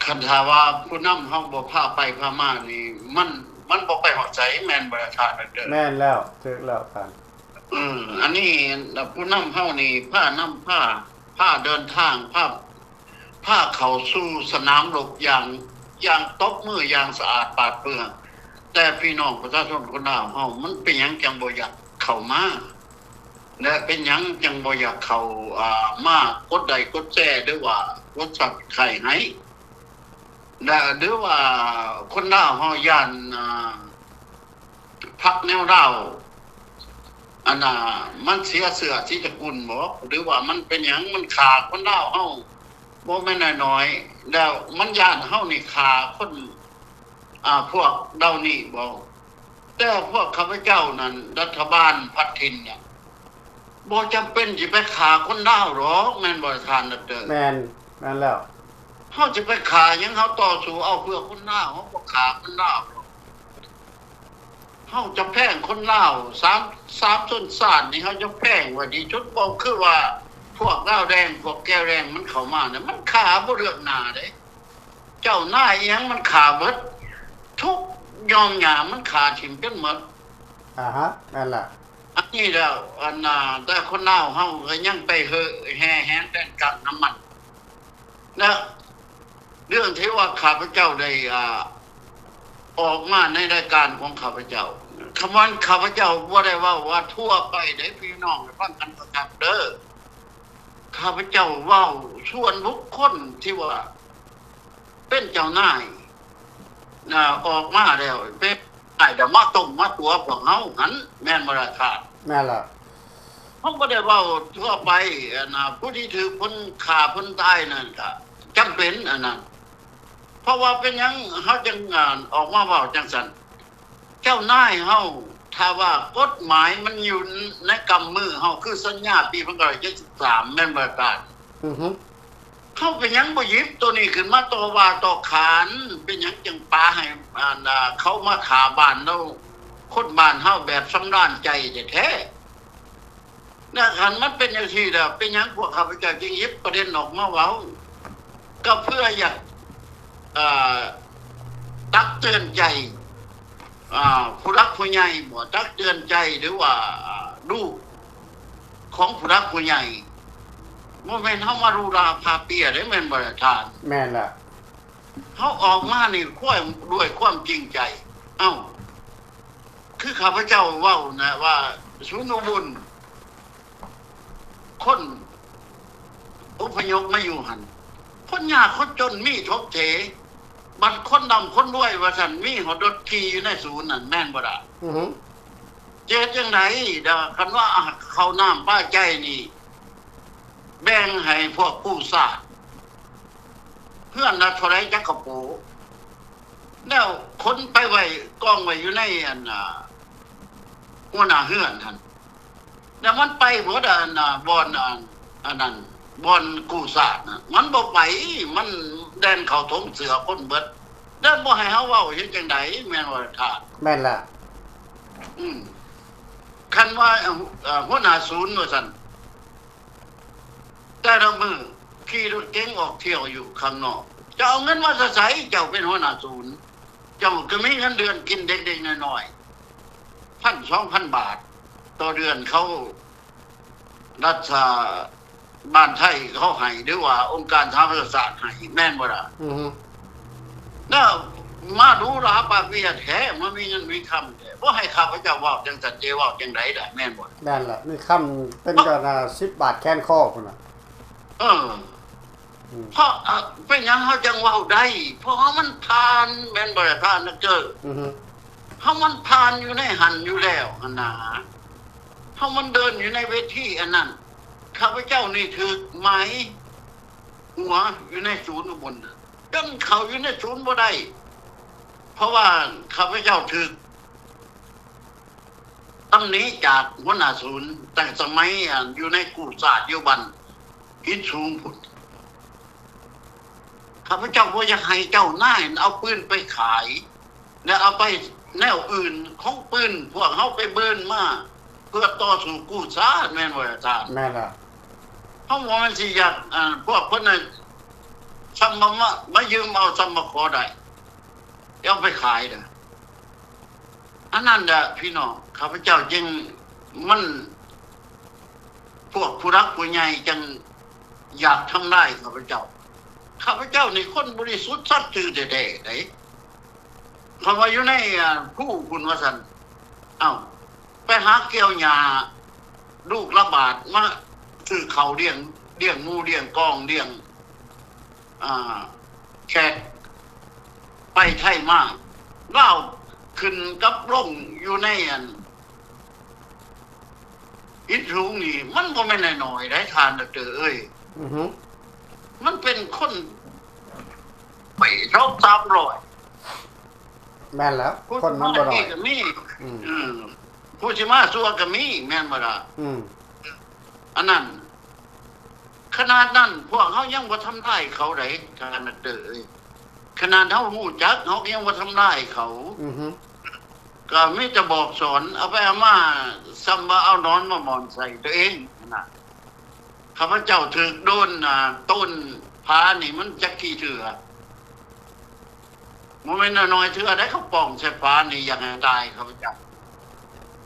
ຄັນຖ້າວ່າຜູ້ນຳເຮົາບໍ່ພາໄປພາມານີ້ ມັນ ມັນບໍ່ໄປຮອດໃສ ແມ່ນບໍ່ລະທ່ານດອກເຕີ? ແມ່ນແລ້ວ ຖືກແລ້ວທ່ານ. ເອີ ອັນນີ້ຜູ້ນຳເຮົານີ້ພານຳພາ ພາເດີນທາງ ພາ ພາເຂົ້າສູ່ສະໜາມລົບຢ່າງ ຢ່າງຕົບມືຢ່າງສະອາດປາດເປືອງ. ແຕ່ພີ່ນ້ອງປະຊາຊົນຄົນລາວເຮົາ ມັນເປັນຫຍັງຈັ່ງບໍ່ຢາກເຂົ້າມາ ແລະ ເປັນຫຍັງຈັ່ງບໍ່ຢາກເຂົ້າ ອາ ມາກົດໄລ້ກົດແຊ ຫຼືວ່າກົດຊັບສະໄຄຣບ໌ໃຫ້ ແລະ ຫຼືວ່າຄົນລາວເຮົາຢ້ານ ອາ ພັກແນວລາວ ອັນນ່າ ມັນເສຍເຊື້ອສີຕະກຸນບໍ ຫຼືວ່າມັນເປັນຫຍັງ ມັນຂ້າຄົນລາວເຮົາບໍ່ແມ່ນນ້ອຍໆ ແລ້ວມັນຢ້ານເຮົານີ້ຂ້າຄົນ ອາ ພວກເຫຼົ່ານີ້ບໍ? ແຕ່ພວກຂ້າພະເຈົ້ານັ້ນ ລັດຖະບານພັດຖິ່ນນະ ບໍ່ຈຳເປັນຊິໄປຂ້າຄົນລາວດອກ ແມ່ນບໍ່ທ່ານດອກເຕີ? ແມ່ນ ແມ່ນແລ້ວ. ເຮົາຈະໄປຂ້າຫຍັງ? ເຮົາຕໍ່ສູ້ເອົາເພື່ອຄົນລາວ ເຮົາບໍ່ຂ້າຄົນລາວດອກ. ເຮົາຈະແພງຄົນລາວ ສາມ ສາມຊົນຊາດນີ້ ເຮົາຈະແພງໄວ້ທີ່ສຸດ ບໍ່ຄືວ່າພວກລາວແດງ ພວກແກວແດງມັນເຂົ້າມານະ ມັນຂ້າບໍ່ເລືອກໜ້າເດ້. ເຈົ້ານາຍອີ່ຫຍັງມັນຂ້າເບິດ ທຸກຢ່ອມຫຍ້າມັນຂ້າຖິ້ມຈົນໝົດ. ອາຮະ ແມ່ນລະ. ອັນນີ້ແລ້ວ ອັນນ່າ ແຕ່ຄົນລາວເຮົາກໍຍັງໄປເຫີແຫ່ແຫນແຕ່ງຕັ້ງນຳມັນ ແລະ ເລື່ອງທີ່ວ່າຂ້າພະເຈົ້າໄດ້ ອາ ອອກມາໃນລາຍການຂອງຂ້າພະເຈົ້າ ຄຳວ່າຂ້າພະເຈົ້າບໍ່ໄດ້ເວົ້າວ່າທົ່ວໄປເດ້ ພີ່ນ້ອງໃຫ້ຟັງກັນຄັກໆເດີ້. ຂ້າພະເຈົ້າເວົ້າສ່ວນບຸກຄົນທີ່ວ່າເປັນເຈົ້ານາຍ ນະ ອອກມາແລ້ວ ເປັນນາຍ ດະ ມາຕົ້ມມາຕົວພວກເຮົາຫັ້ນ ແມ່ນບໍ່ລະທ່ານ? ແມ່ນລະ. ເຮົາບໍ່ໄດ້ເວົ້າທົ່ວໄປ ອັນນະ ຜູ້ທີ່ຖືກເພິ່ນຂ້າເພິ່ນຕາຍນັ້ນກະຈຳເປັນ ອັນນັ້ນ ເພາະວ່າເປັນຫຍັງເຮົາຈຶ່ງ ອາ ອອກມາເວົ້າຈັ່ງຊັ້ນ? ເຈົ້ານາຍເຮົາ ຖ້າວ່າກົດໝາຍມັນຢູ່ໃນກຳມືເຮົາ ຄືສັນຍາປີພັນເກົ້າຮ້ອຍເຈັດສິບສາມ ແມ່ນບໍ່ທ່ານ? ອືຮຶ. ເຮົາເປັນຫຍັງບໍ່ຫຍິບໂຕນີ້ຂຶ້ນມາຕໍ່ວ່າຕໍ່ຂານ? ເປັນຫຍັງຈຶ່ງປະໃຫ້ ອັນ ເຂົາມາຂ້າບ້ານເຮົາ ຄົນບ້ານເຮົາແບບສຳລານໃຈແທ້ໆ? ນະ ຄັນມັນເປັນຈັ່ງຊີ້ແລ້ວ ເປັນຫຍັງພວກຂ້າພະເຈົ້າຈຶ່ງຫຍິບປະເດັນອອກມາເວົ້າ? ກໍເພື່ອຢາກ ເອີ ຕັກເຕືອນໃຈ ອາ ຜູ້ຫຼັກຜູ້ໃຫຍ່ບໍ ຕັກເຕືອນໃຈ ຫຼືວ່າລູກຂອງຜູ້ຫຼັກຜູ້ໃຫຍ່ ບໍ່ແມ່ນເຮົາມາຫຼູຫຼາພາເປຍເດ້ ແມ່ນບໍ່ລະທ່ານ? ແມ່ນລະ. ເຮົາອອກມານີ້ຄວາມ ດ້ວຍຄວາມຈິງໃຈ. ເອົ້າ ຄືຂ້າພະເຈົ້າເວົ້ານະວ່າ ສູນອຸບົນ ຄົນອົບພະຍົບມາຢູ່ຫັ້ນ ຄົນຍາກຄົນຈົນມີທົບເຖ ບັດຄົນລ່ຳຄົນລວຍວ່າຊັ້ນ ມີຮອດລົດຂີ່ຢູ່ໃນສູນນັ້ນ ແມ່ນບໍ່ລະ? ອືຮຶ. ເຮັດຈັ່ງໃດດາ ຄັນວ່າເຂົ້ານ້ຳປາໃຈນີ້ ແບ່ງໃຫ້ພວກກູ້ຊາດ ເຮືອນລະເທົ່າໃດຈັກກະໂປ ແລ້ວຂົນໄປໄວ້ ກອງໄວ້ຢູ່ໃນອັນ ອ່າ ຫົວໜ້າເຮືອນຫັ້ນ ແລ້ວມັນໄປບໍ່ໄດ້ ອັນ ອ່າ ບ່ອນ ອັນ ອັນນັ້ນ ບ່ອນກູ້ຊາດນະ ມັນບໍ່ໄປ ມັນແລ່ນເຂົ້າຖົງເສື້ອຄົນເບິດ ແລ້ວບໍ່ໃຫ້ເຮົາເວົ້າເຮັດຈັ່ງໃດ ແມ່ນບໍ່ທ່ານ? ແມ່ນລະ ອືມ ຄັນວ່າ ເອີ ຫົວໜ້າສູນວ່າຊັ້ນ ແຕ່ລະມື້ຂີ່ລົດເກັງອອກທ່ຽວຢູ່ຂ້າງນອກ ຈະເອົາເງິນມາແຕ່ໃສ? ເຈົ້າເປັນຫົວໜ້າສູນ ເຈົ້າກໍມີເງິນເດືອນກິນເດັກໆນ້ອຍໆ ພັນສອງພັນບາດຕໍ່ເດືອນ ເຂົາ ລັດຖະບານໄທເຂົາໃຫ້ ຫຼືວ່າອົງການສະຫະປະຊາຊາດໃຫ້ ແມ່ນບໍ່ລະ? ອືຮຶ ແລ້ວມາຫຼູຫຼາປາກເປຍແທ້ ມາມີເງິນມີຄຳແທ້ ບໍ່ໃຫ້ຂ້າພະເຈົ້າເວົ້າຈັ່ງຊັ້ນ ຈະເວົ້າຈັ່ງໃດລະ ແມ່ນບໍ່? ນັ້ນລະ ມີຄຳເປັນ ເອີ ເຈົ້າໜ້າສິບບາດແຂນຄໍພຸ້ນນະ ເອີ ອືມ ເພາະ ເອີ ເປັນຫຍັງເຮົາຈັ່ງເວົ້າໄດ້? ເພາະວ່າມັນຜ່ານ ແມ່ນບໍ່ລະທ່ານນັກເຈີ? ອືຮຶ ເຮົາມັນຜ່ານຢູ່ໃນຫັ້ນຢູ່ແລ້ວຫັ້ນນາ ເຮົາມັນເດີນຢູ່ໃນເວທີອັນນັ້ນ ຂ້າພະເຈົ້ານີ້ຖືກໝາຍຫົວຢູ່ໃນສູນອຸບົນ ຈົນເຂົ້າຢູ່ໃນສູນບໍ່ໄດ້ ເພາະວ່າຂ້າພະເຈົ້າຖືກ ຕຳໜິຈາກຫົວໜ້າສູນ ແຕ່ສະໄໝ ອັນ ຢູ່ໃນກູ້ຊາດ ຢູ່ບ້ານຫີນສູງພຸ້ນ ຂ້າພະເຈົ້າບໍ່ຢາກໃຫ້ເຈົ້ານາຍເອົາປືນໄປຂາຍ ແລະ ເອົາໄປແນວອື່ນ ຂອງປືນພວກເຮົາໄປເບີນມາ ເພື່ອຕໍ່ສູ້ກູ້ຊາດ ແມ່ນບໍ່ລະທ່ານ? ແມ່ນລະ ເຮົາບໍ່ແມ່ນຊິຢາກ ອັນ ພວກເພິ່ນນະ ຊຳມາ ມາຢືມເອົາ ຊຳມາຂໍໄດ້ ເອົາໄປຂາຍເດີ້ ອັນນັ້ນແຫຼະພີ່ນ້ອງ ຂ້າພະເຈົ້າຈຶ່ງ ມັນ ພວກຜູ້ຫຼັກຜູ້ໃຫຍ່ຈັ່ງຢາກທຳລາຍຂ້າພະເຈົ້າ ຂ້າພະເຈົ້ານີ້ຄົນບໍລິສຸດສັດຊື່ແທ້ໆ ເດ້ ເຂົາວ່າຢູ່ໃນ ອາ ພູພຸ້ນວ່າຊັ້ນ ເອົ້າ ໄປຫາກ່ຽວຫຍ້າລູກລະບາດມາຊື້ເຂົ້າລ້ຽງ ລ້ຽງໝູລ້ຽງກອງ ລ້ຽງ ອ່າ ແຂກໄປໄທມາ ລາວຂຶ້ນກັບລົງຢູ່ໃນອັນຫີນສູງນີ້ ມັນບໍ່ແມ່ນນ້ອຍໆ ໃດທ່ານດັອກເຕີເອີຍ ອືຮຶ ມັນເປັນຄົນໄປສອງສາມຮ້ອຍ ແມ່ນແລ້ວ ຄົນມັນບໍ່ນ້ອຍ ຜູ້ຊິມາດີກໍມີ ອືມ ເອີ ຜູ້ຊິມາຊົ່ວກໍມີ ແມ່ນບໍ່ລະ? ອືມ ອັນນັ້ນ ຂະໜາດນັ້ນພວກເຮົາຍັງບໍ່ທຳລາຍເຂົາໃດ ທ່ານນັກເຕີເອີຍ ຂະໜາດເຮົາຮູ້ຈັກ ເຮົາກໍຍັງບໍ່ທຳລາຍເຂົາ ອືຮຶ ກໍມີແຕ່ບອກສອນ ເອົາໄປເອົາມາ ສ່ຳວ່າເອົາໜອນມາໝອນໃສ່ຕົວເອງຫັ້ນນະ ຂ້າພະເຈົ້າຖືກໂດນ ອ່າ ໂຕນຜານີ້ມັນຈັກກີ່ເທື່ອ ບໍ່ແມ່ນນ້ອຍໆເທື່ອໃດ ເຂົາປ້ອງໃສ່ຝານີ້ ຢາກໃຫ້ຕາຍຂ້າພະເຈົ້າ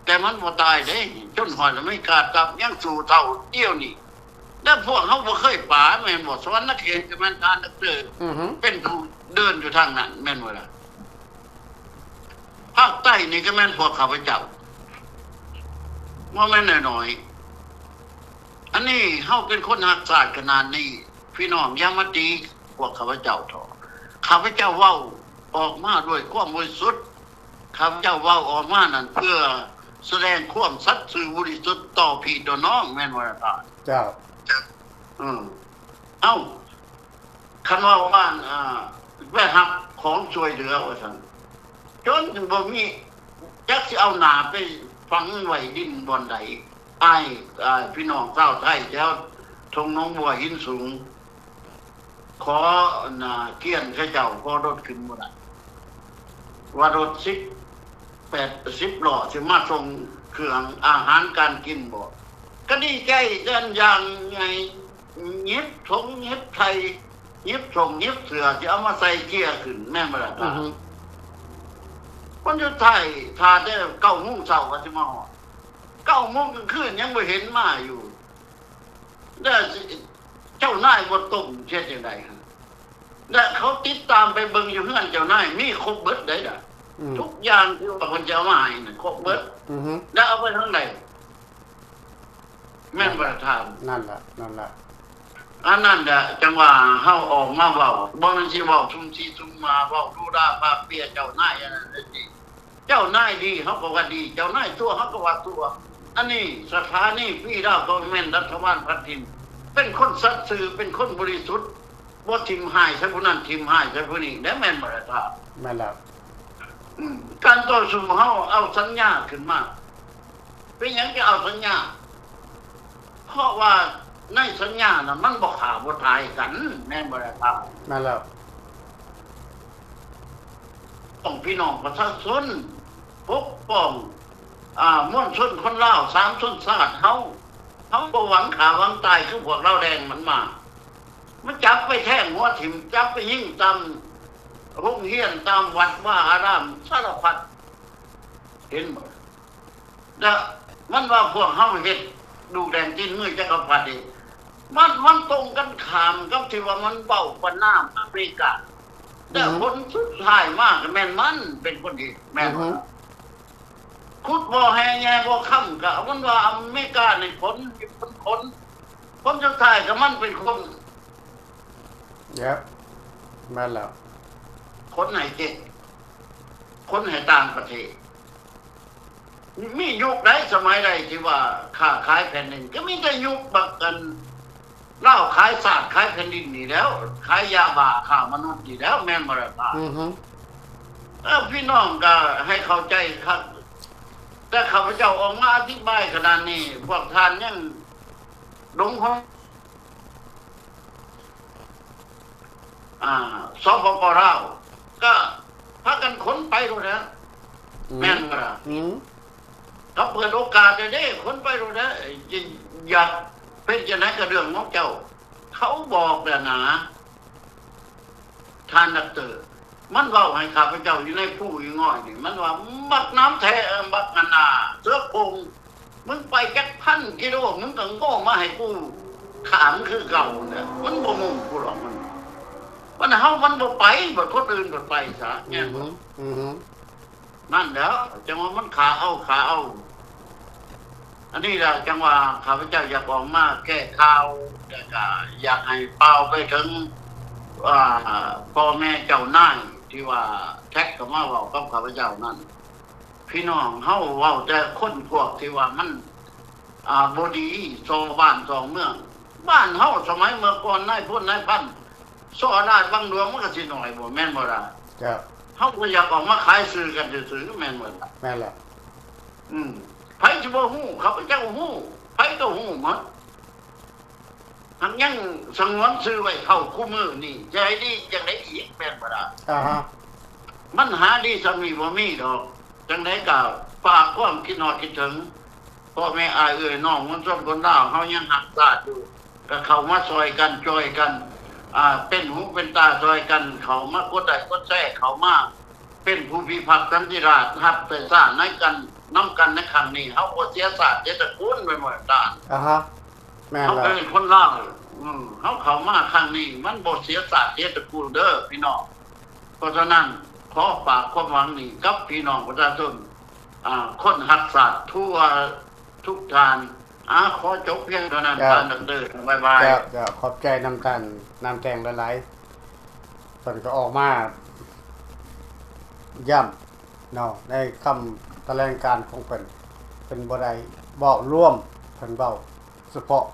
ແຕ່ມັນບໍ່ຕາຍເດ້ ຈົນຮອດອາເມລິກາກັບ ຍັງສູ້ເທົ່າດຽວນີ້ ແລະ ພວກເຮົາບໍ່ເຄີຍປາ ແມ່ນບໍ່? ສະຫວັນນະເຂດກໍແມ່ນທ່ານດັອກເຕີ ອືຮຶ ເປັນຜູ້ເດີນຢູ່ທາງນັ້ນ ແມ່ນບໍ່ລະ? ພາກໃຕ້ນີ້ກໍແມ່ນພວກຂ້າພະເຈົ້າ ບໍ່ແມ່ນນ້ອຍໆ ອັນນີ້ເຮົາເປັນຄົນຮັກຊາດຂະໜາດນີ້ ພີ່ນ້ອງຢ່າມາຕີພວກຂ້າພະເຈົ້າເຖາະ ຂ້າພະເຈົ້າເວົ້າອອກມາດ້ວຍຄວາມບໍລິສຸດ ຂ້າພະເຈົ້າເວົ້າອອກມານັ້ນ ເພື່ອສະແດງຄວາມສັດຊື່ບໍລິສຸດຕໍ່ພີ່ຕໍ່ນ້ອງ ແມ່ນບໍ່ລະທ່ານ? ເຈົ້າ ເອີ ເອົ້າ ຄັນເວົ້າວ່າ ອ່າ ໄປຮັບຂອງຊ່ວຍເຫຼືອວ່າຊັ້ນ ຈົນບໍ່ມີ ຈັກຊິເອົາໜ້າໄປຝັງໄວ້ດິນບ່ອນໃດ ອ້າຍ ອ້າຍພີ່ນ້ອງຊາວໄທແຖວທົ່ງໜອງບົວຫີນສູງ ຂໍ ອັນນ່າ ກຽນເຂົາເຈົ້າ ຂໍລົດຂຶ້ນບໍ່ໄດ້ ວ່າລົດສິບແປດ ສິບລໍ້ຊິມາສົ່ງເຄື່ອງອາຫານການກິນບໍ່ ກໍດີໃຈຢ່າງໃຫຍ່ ຫຍິບຖົງຫຍິບໄຖ່ ຫຍິບສົ້ງຫຍິບເສື້ອ ຊິເອົາມາໃສ່ເກຍຂຶ້ນ ແມ່ນບໍ່ລະທ່ານ? ອືຮຶ ມັນຢູ່ທ້າຍ ຖ້າແຕ່ເກົ້າໂມງເຊົ້າກໍຊິມາຮອດ ເກົ້າໂມງກາງຄືນຍັງບໍ່ເຫັນມາຢູ່ ແລ້ວເຈົ້ານາຍບໍ່ຕົ້ມເຮັດຈັ່ງໃດ? ແລະ ເຂົາຕິດຕາມໄປເບິ່ງຢູ່ເຮືອນເຈົ້ານາຍ ມີຄົບເບິດໃດ໋ລະ ອືມ ທຸກຢ່າງທີ່ວ່າເພິ່ນຈະເອົາມາໃຫ້ນັ້ນຄົບເບິດ ອືຮຶ ແລະ ເອົາໄປທາງໃດ? ແມ່ນບໍ່ລະທ່ານ? ນັ້ນລະ ນັ້ນລະ ອັນນັ້ນແຫຼະ ຈັ່ງວ່າເຮົາອອກມາເວົ້າ ບໍ່ແມ່ນຊິເວົ້າຊຸ່ມຊີຊຸ່ມມາ ເວົ້າດູດ່າປາກເປຍເຈົ້ານາຍອັນນັ້ນອັນນີ້ ເຈົ້ານາຍດີເຮົາກໍວ່າດີ ເຈົ້ານາຍຊົ່ວເຮົາກໍວ່າຊົ່ວ. ອັນນີ້ສະຖານີຟຣີດາວກໍແມ່ນລັດຖະບານພັດຖິ່ນ ເປັນຄົນສັດຊື່ ເປັນຄົນບໍລິສຸດ ບໍ່ຖິ້ມຮ້າຍໃສ່ຜູ້ນັ້ນ ຖິ້ມຮ້າຍໃສ່ຜູ້ນີ້ ແລ້ວແມ່ນບໍ່ລະທ່ານ? ແມ່ນແລ້ວ. ການຕໍ່ສູ້ເຮົາເອົາສັນຍາຂຶ້ນມາ. ເປັນຫຍັງຈະເອົາສັນຍາ? ເພາະວ່າໃນສັນຍານະ ມັນບໍ່ຂ້າບໍ່ຕາຍກັນ ແມ່ນບໍ່ລະທ່ານ? ແມ່ນແລ້ວ. ຕ້ອງ ພີ່ນ້ອງປະຊາຊົນ ປົກປ້ອງ ອາ ມວນຊົນຄົນລາວສາມຊົນຊາດເຮົາ. ເຮົາບໍ່ຫວັງຂ້າຫວັງຕາຍຄືພວກລາວແດງມັນມາ. ມັນຈັບໄປແທງຫົວຖິ້ມ, ຈັບໄປຍິງຕາມໂຮງຮຽນ, ຕາມວັດວາອາຣາມ ສາລະພັດ. ເຫັນບໍ່? ແລະ ມັນວ່າພວກເຮົາເຮັດລູກແດງຕີນມືຈັກກະພັດນີ້ ມັນ ມັນຕົງກັນຂ້າມກັບທີ່ວ່າມັນເວົ້າປະນາມອາເມລິກາ. ແລະ ອືຮຶ ຜົນສຸດທ້າຍມາກໍແມ່ນມັນເປັນຄົນເຮັດ ແມ່ນບໍ່? ອືຮຶ ຂຸດບໍ່ແຮ່ແຍ່ບໍ່ຄຳ ກໍມັນວ່າອາເມລິການີ້ຂົນ ຂົນ ຂົນ ຜົນສຸດທ້າຍກໍມັນເປັນຄົນ Yep ແມ່ນແລ້ວ ຂົນໃຫ້ເຈັກ ຂົນໃຫ້ຕ່າງປະເທດ. ມີຍຸກໃດສະໄໝໃດທີ່ວ່າຄ້າຂາຍແຜ່ນດິນ ກໍມີແຕ່ຍຸກບັກອັນລາວຂາຍຊາດຂາຍແຜ່ນດິນນີ້ແລ້ວ ຂາຍຢາບ້າຄ້າມະນຸດນີ້ແລ້ວ ແມ່ນບໍ່ລະທ່ານ? ອືຮຶ ເອີ ພີ່ນ້ອງກໍໃຫ້ເຂົ້າໃຈຄັກ ແຕ່ຂ້າພະເຈົ້າອອກມາອະທິບາຍຂະໜາດນີ້ ພວກທ່ານຍັງຫຼົງຫົນ ອາ ສປປ ລາວ ກໍພາກັນຂົນໄປໂລດແຫຼະ ອືມ ແມ່ນບໍ່ລະ? ອືມ ກໍເປີດໂອກາດແລ້ວເດ້ ຂົນໄປໂລດແຫຼະ ຢາກເປັນຈັ່ງໃດກໍເລື່ອງຂອງເຈົ້າ ເຂົາບອກແລ້ວນາ ທ່ານດັອກເຕີ ມັນເວົ້າໃຫ້ຂ້າພະເຈົ້າຢູ່ໃນພູອີງອຍນີ້ ມັນວ່າ ບັກໜາມແທ້ ບັກອັນນ່າ ເສືອໂຄ່ງ ມຶງໄປຈັກພັນກິໂລ ມຶງກໍໂງ່ມາໃຫ້ກູຂ້າມຄືເກົ່າຫັ້ນແຫຼະ ມັນບໍ່ມຸງກູດອກ ມັນ ມັນ ເຮົາມັນບໍ່ໄປ ບັດຄົນອື່ນບັດໄປຊະ ແມ່ນບໍ່? ອືຮຶ ອືຮຶ ນັ້ນແຫຼະ ຈັ່ງວ່າມັນຂ້າເອົາ ຂ້າເອົາ ອັນນີ້ລະ ຈັ່ງວ່າຂ້າພະເຈົ້າຢາກອອກມາແກ້ຂ່າວ ແລ້ວກະຢາກໃຫ້ປ່າວໄປເຖິງ ອາ ພໍ່ແມ່ເຈົ້ານາຍ ທີ່ວ່າແທັກເຂົ້າມາເວົ້າກັບຂ້າພະເຈົ້ານັ້ນ ພີ່ນ້ອງເຮົາເວົ້າແຕ່ຄົນພວກທີ່ວ່າມັນ ອາ ບໍ່ດີ ສໍ້ບ້ານສໍ້ເມືອງ. ບ້ານເຮົາສະໄໝເມື່ອກ່ອນ ນາຍພົນນາຍພັນສໍ້ອານາດບັງຫຼວງ ມັນກໍຊິໜ້ອຍບໍ່ ແມ່ນບໍ່ລະ? ເຈົ້າ ເຮົາກໍຢາກອອກມາຂາຍຊື່ກັນຊື່ໆ ແມ່ນບໍ່ລະ? ແມ່ນແລ້ວ. ອືມ ໃຜຊິບໍ່ຮູ້? ຂ້າພະເຈົ້າຮູ້ ໃຜກໍຮູ້ໝົດ. ຫາກຍັງສະຫງວນຊື່ໄວ້ເທົ່າຄູ່ມື້ນີ້ ຈະໃຫ້ດີຈັ່ງໃດອີກ ແມ່ນບໍ່ລະ? ອາຮະ ມັນຫາດີສ່ຳນີ້ບໍ່ມີດອກ. ຈັ່ງໃດກໍຝາກຄວາມຄິດຮອດຄິດເຖິງ ພໍ່ແມ່ອ້າຍເອື້ອຍນ້ອງມວນຊົນຄົນລາວ ເຮົາຍັງຮັກຊາດຢູ່ ກໍເຂົ້າມາຊ່ອຍກັນ ຊ່ອຍກັນ ອາ ເປັນຫູເປັນຕາຊ່ອຍກັນ ເຂົ້າມາກົດໄລ້ກົດແຊ ເຂົ້າມາເປັນຜູ້ພິພາກສັນຕິລາດ ຮັບໃຊ້ຊາດໃນກັນ ນຳກັນໃນຄັ້ງນີ້ ເຮົາບໍ່ເສຍຊາດເສຍຕະກູນ ແມ່ນບໍ່ທ່ານ? ອາຮະ ແມ່ນແລ້ວ ເຮົາເປັນຄົນລາວ ເຮົາເຂົ້າມາຄັ້ງນີ້ ມັນບໍ່ເສຍຊາດເສຍຕະກູນເດີພີ່ນ້ອງ. ເພາະສະນັ້ນ ຂໍຝາກຄວາມຫວັງນີ້ກັບພີ່ນ້ອງປະຊາຊົນ ອາ ຄົນຮັກຊາດທົ່ວທຸກທ່ານ. ອາ ຂໍຈົບພຽງເທົ່ານັ້ນ ເຈົ້າ ທ່ານດັອກເຕີ ບາຍບາຍ. ເຈົ້າ ເຈົ້າ ຂອບໃຈນຳທ່ານ ນາມແຕ່ງຫຼາຍໆ ເພິ່ນກໍອອກມາຢ້ຳເນາະ ໃນຄຳຖະແຫຼງການຂອງເພິ່ນ ເພິ່ນບໍ່ໄດ້ເວົ້າລວມ ເພິ່ນເວົ້າສະເພາະ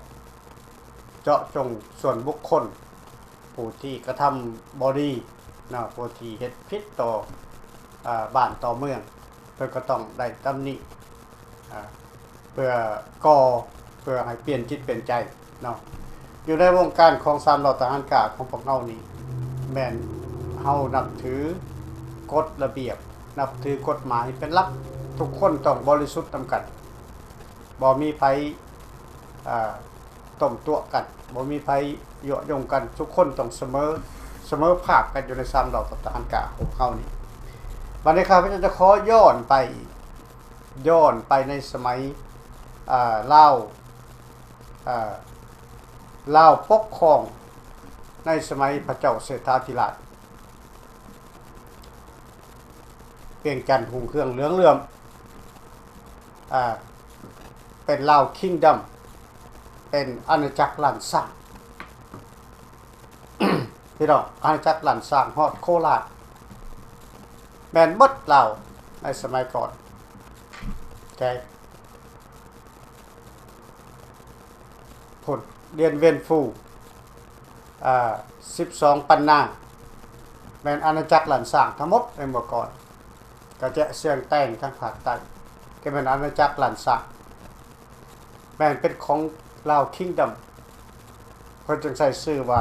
ເຈາະຈົງສ່ວນບຸກຄົນ ຜູ້ທີ່ກະທຳບໍ່ດີເນາະ ຜູ້ທີ່ເຮັດຜິດຕໍ່ ອາ ບ້ານຕໍ່ເມືອງ ເພິ່ນກໍຕ້ອງໄດ້ຕຳໜິ ອາ ເພື່ອກໍ່ ເພື່ອໃຫ້ປ່ຽນຈິດປ່ຽນໃຈເນາະ. ຢູ່ໃນວົງການຂອງສາມເຫຼົ່າທະຫານກ້າຂອງພວກເຮົານີ້ ແມ່ນເຮົານັບຖືກົດລະບຽບ ນັບຖືກົດໝາຍເປັນຫຼັກ ທຸກຄົນຕ້ອງບໍລິສຸດນຳກັນ ບໍ່ມີໃຜ ອາ ຕົ້ມຕົວະກັນ ບໍ່ມີໃຜຍົວະຍົງກັນ ທຸກຄົນຕ້ອງສະເໝີ ສະເໝີພາບກັນຢູ່ໃນສາມເຫຼົ່າທະຫານກ້າຂອງເຮົານີ້. ບັດນີ້ຂ້າພະເຈົ້າຈະຂໍຍ້ອນໄປ ຍ້ອນໄປໃນສະໄໝ ອາ ລາວ ອາ ລາວປົກຄອງໃນສະໄໝພະເຈົ້າເສດຖາທິລາດ ວຽງຈັນຮຸ່ງເຮືອງເຫຼືອງເຫຼື້ອມ ອາ ເປັນລາວຄິງດຳ ເປັນອານາຈັກລ້ານຊ້າງ ພີ່ນ້ອງ ອານາຈັກລ້ານຊ້າງ ຮອດໂຄລາດ ແມ່ນເບິດລາວ ໃນສະໄໝກ່ອນ. ໂອເຄ ພຸ້ນ ດຽນວຽນຟູ ອາ ສິບສອງປັນນາ ແມ່ນອານາຈັກລ້ານຊ້າງທັງໝົດໃນເມື່ອກ່ອນ. ກະແຈະຊຽງແຕງທາງພາກໃຕ້ ກະແມ່ນອານາຈັກລ້ານຊ້າງ ແມ່ນເປັນຂອງລາວຄິງດອມ ເພິ່ນຈຶ່ງໃຊ້ຊື່ວ່າ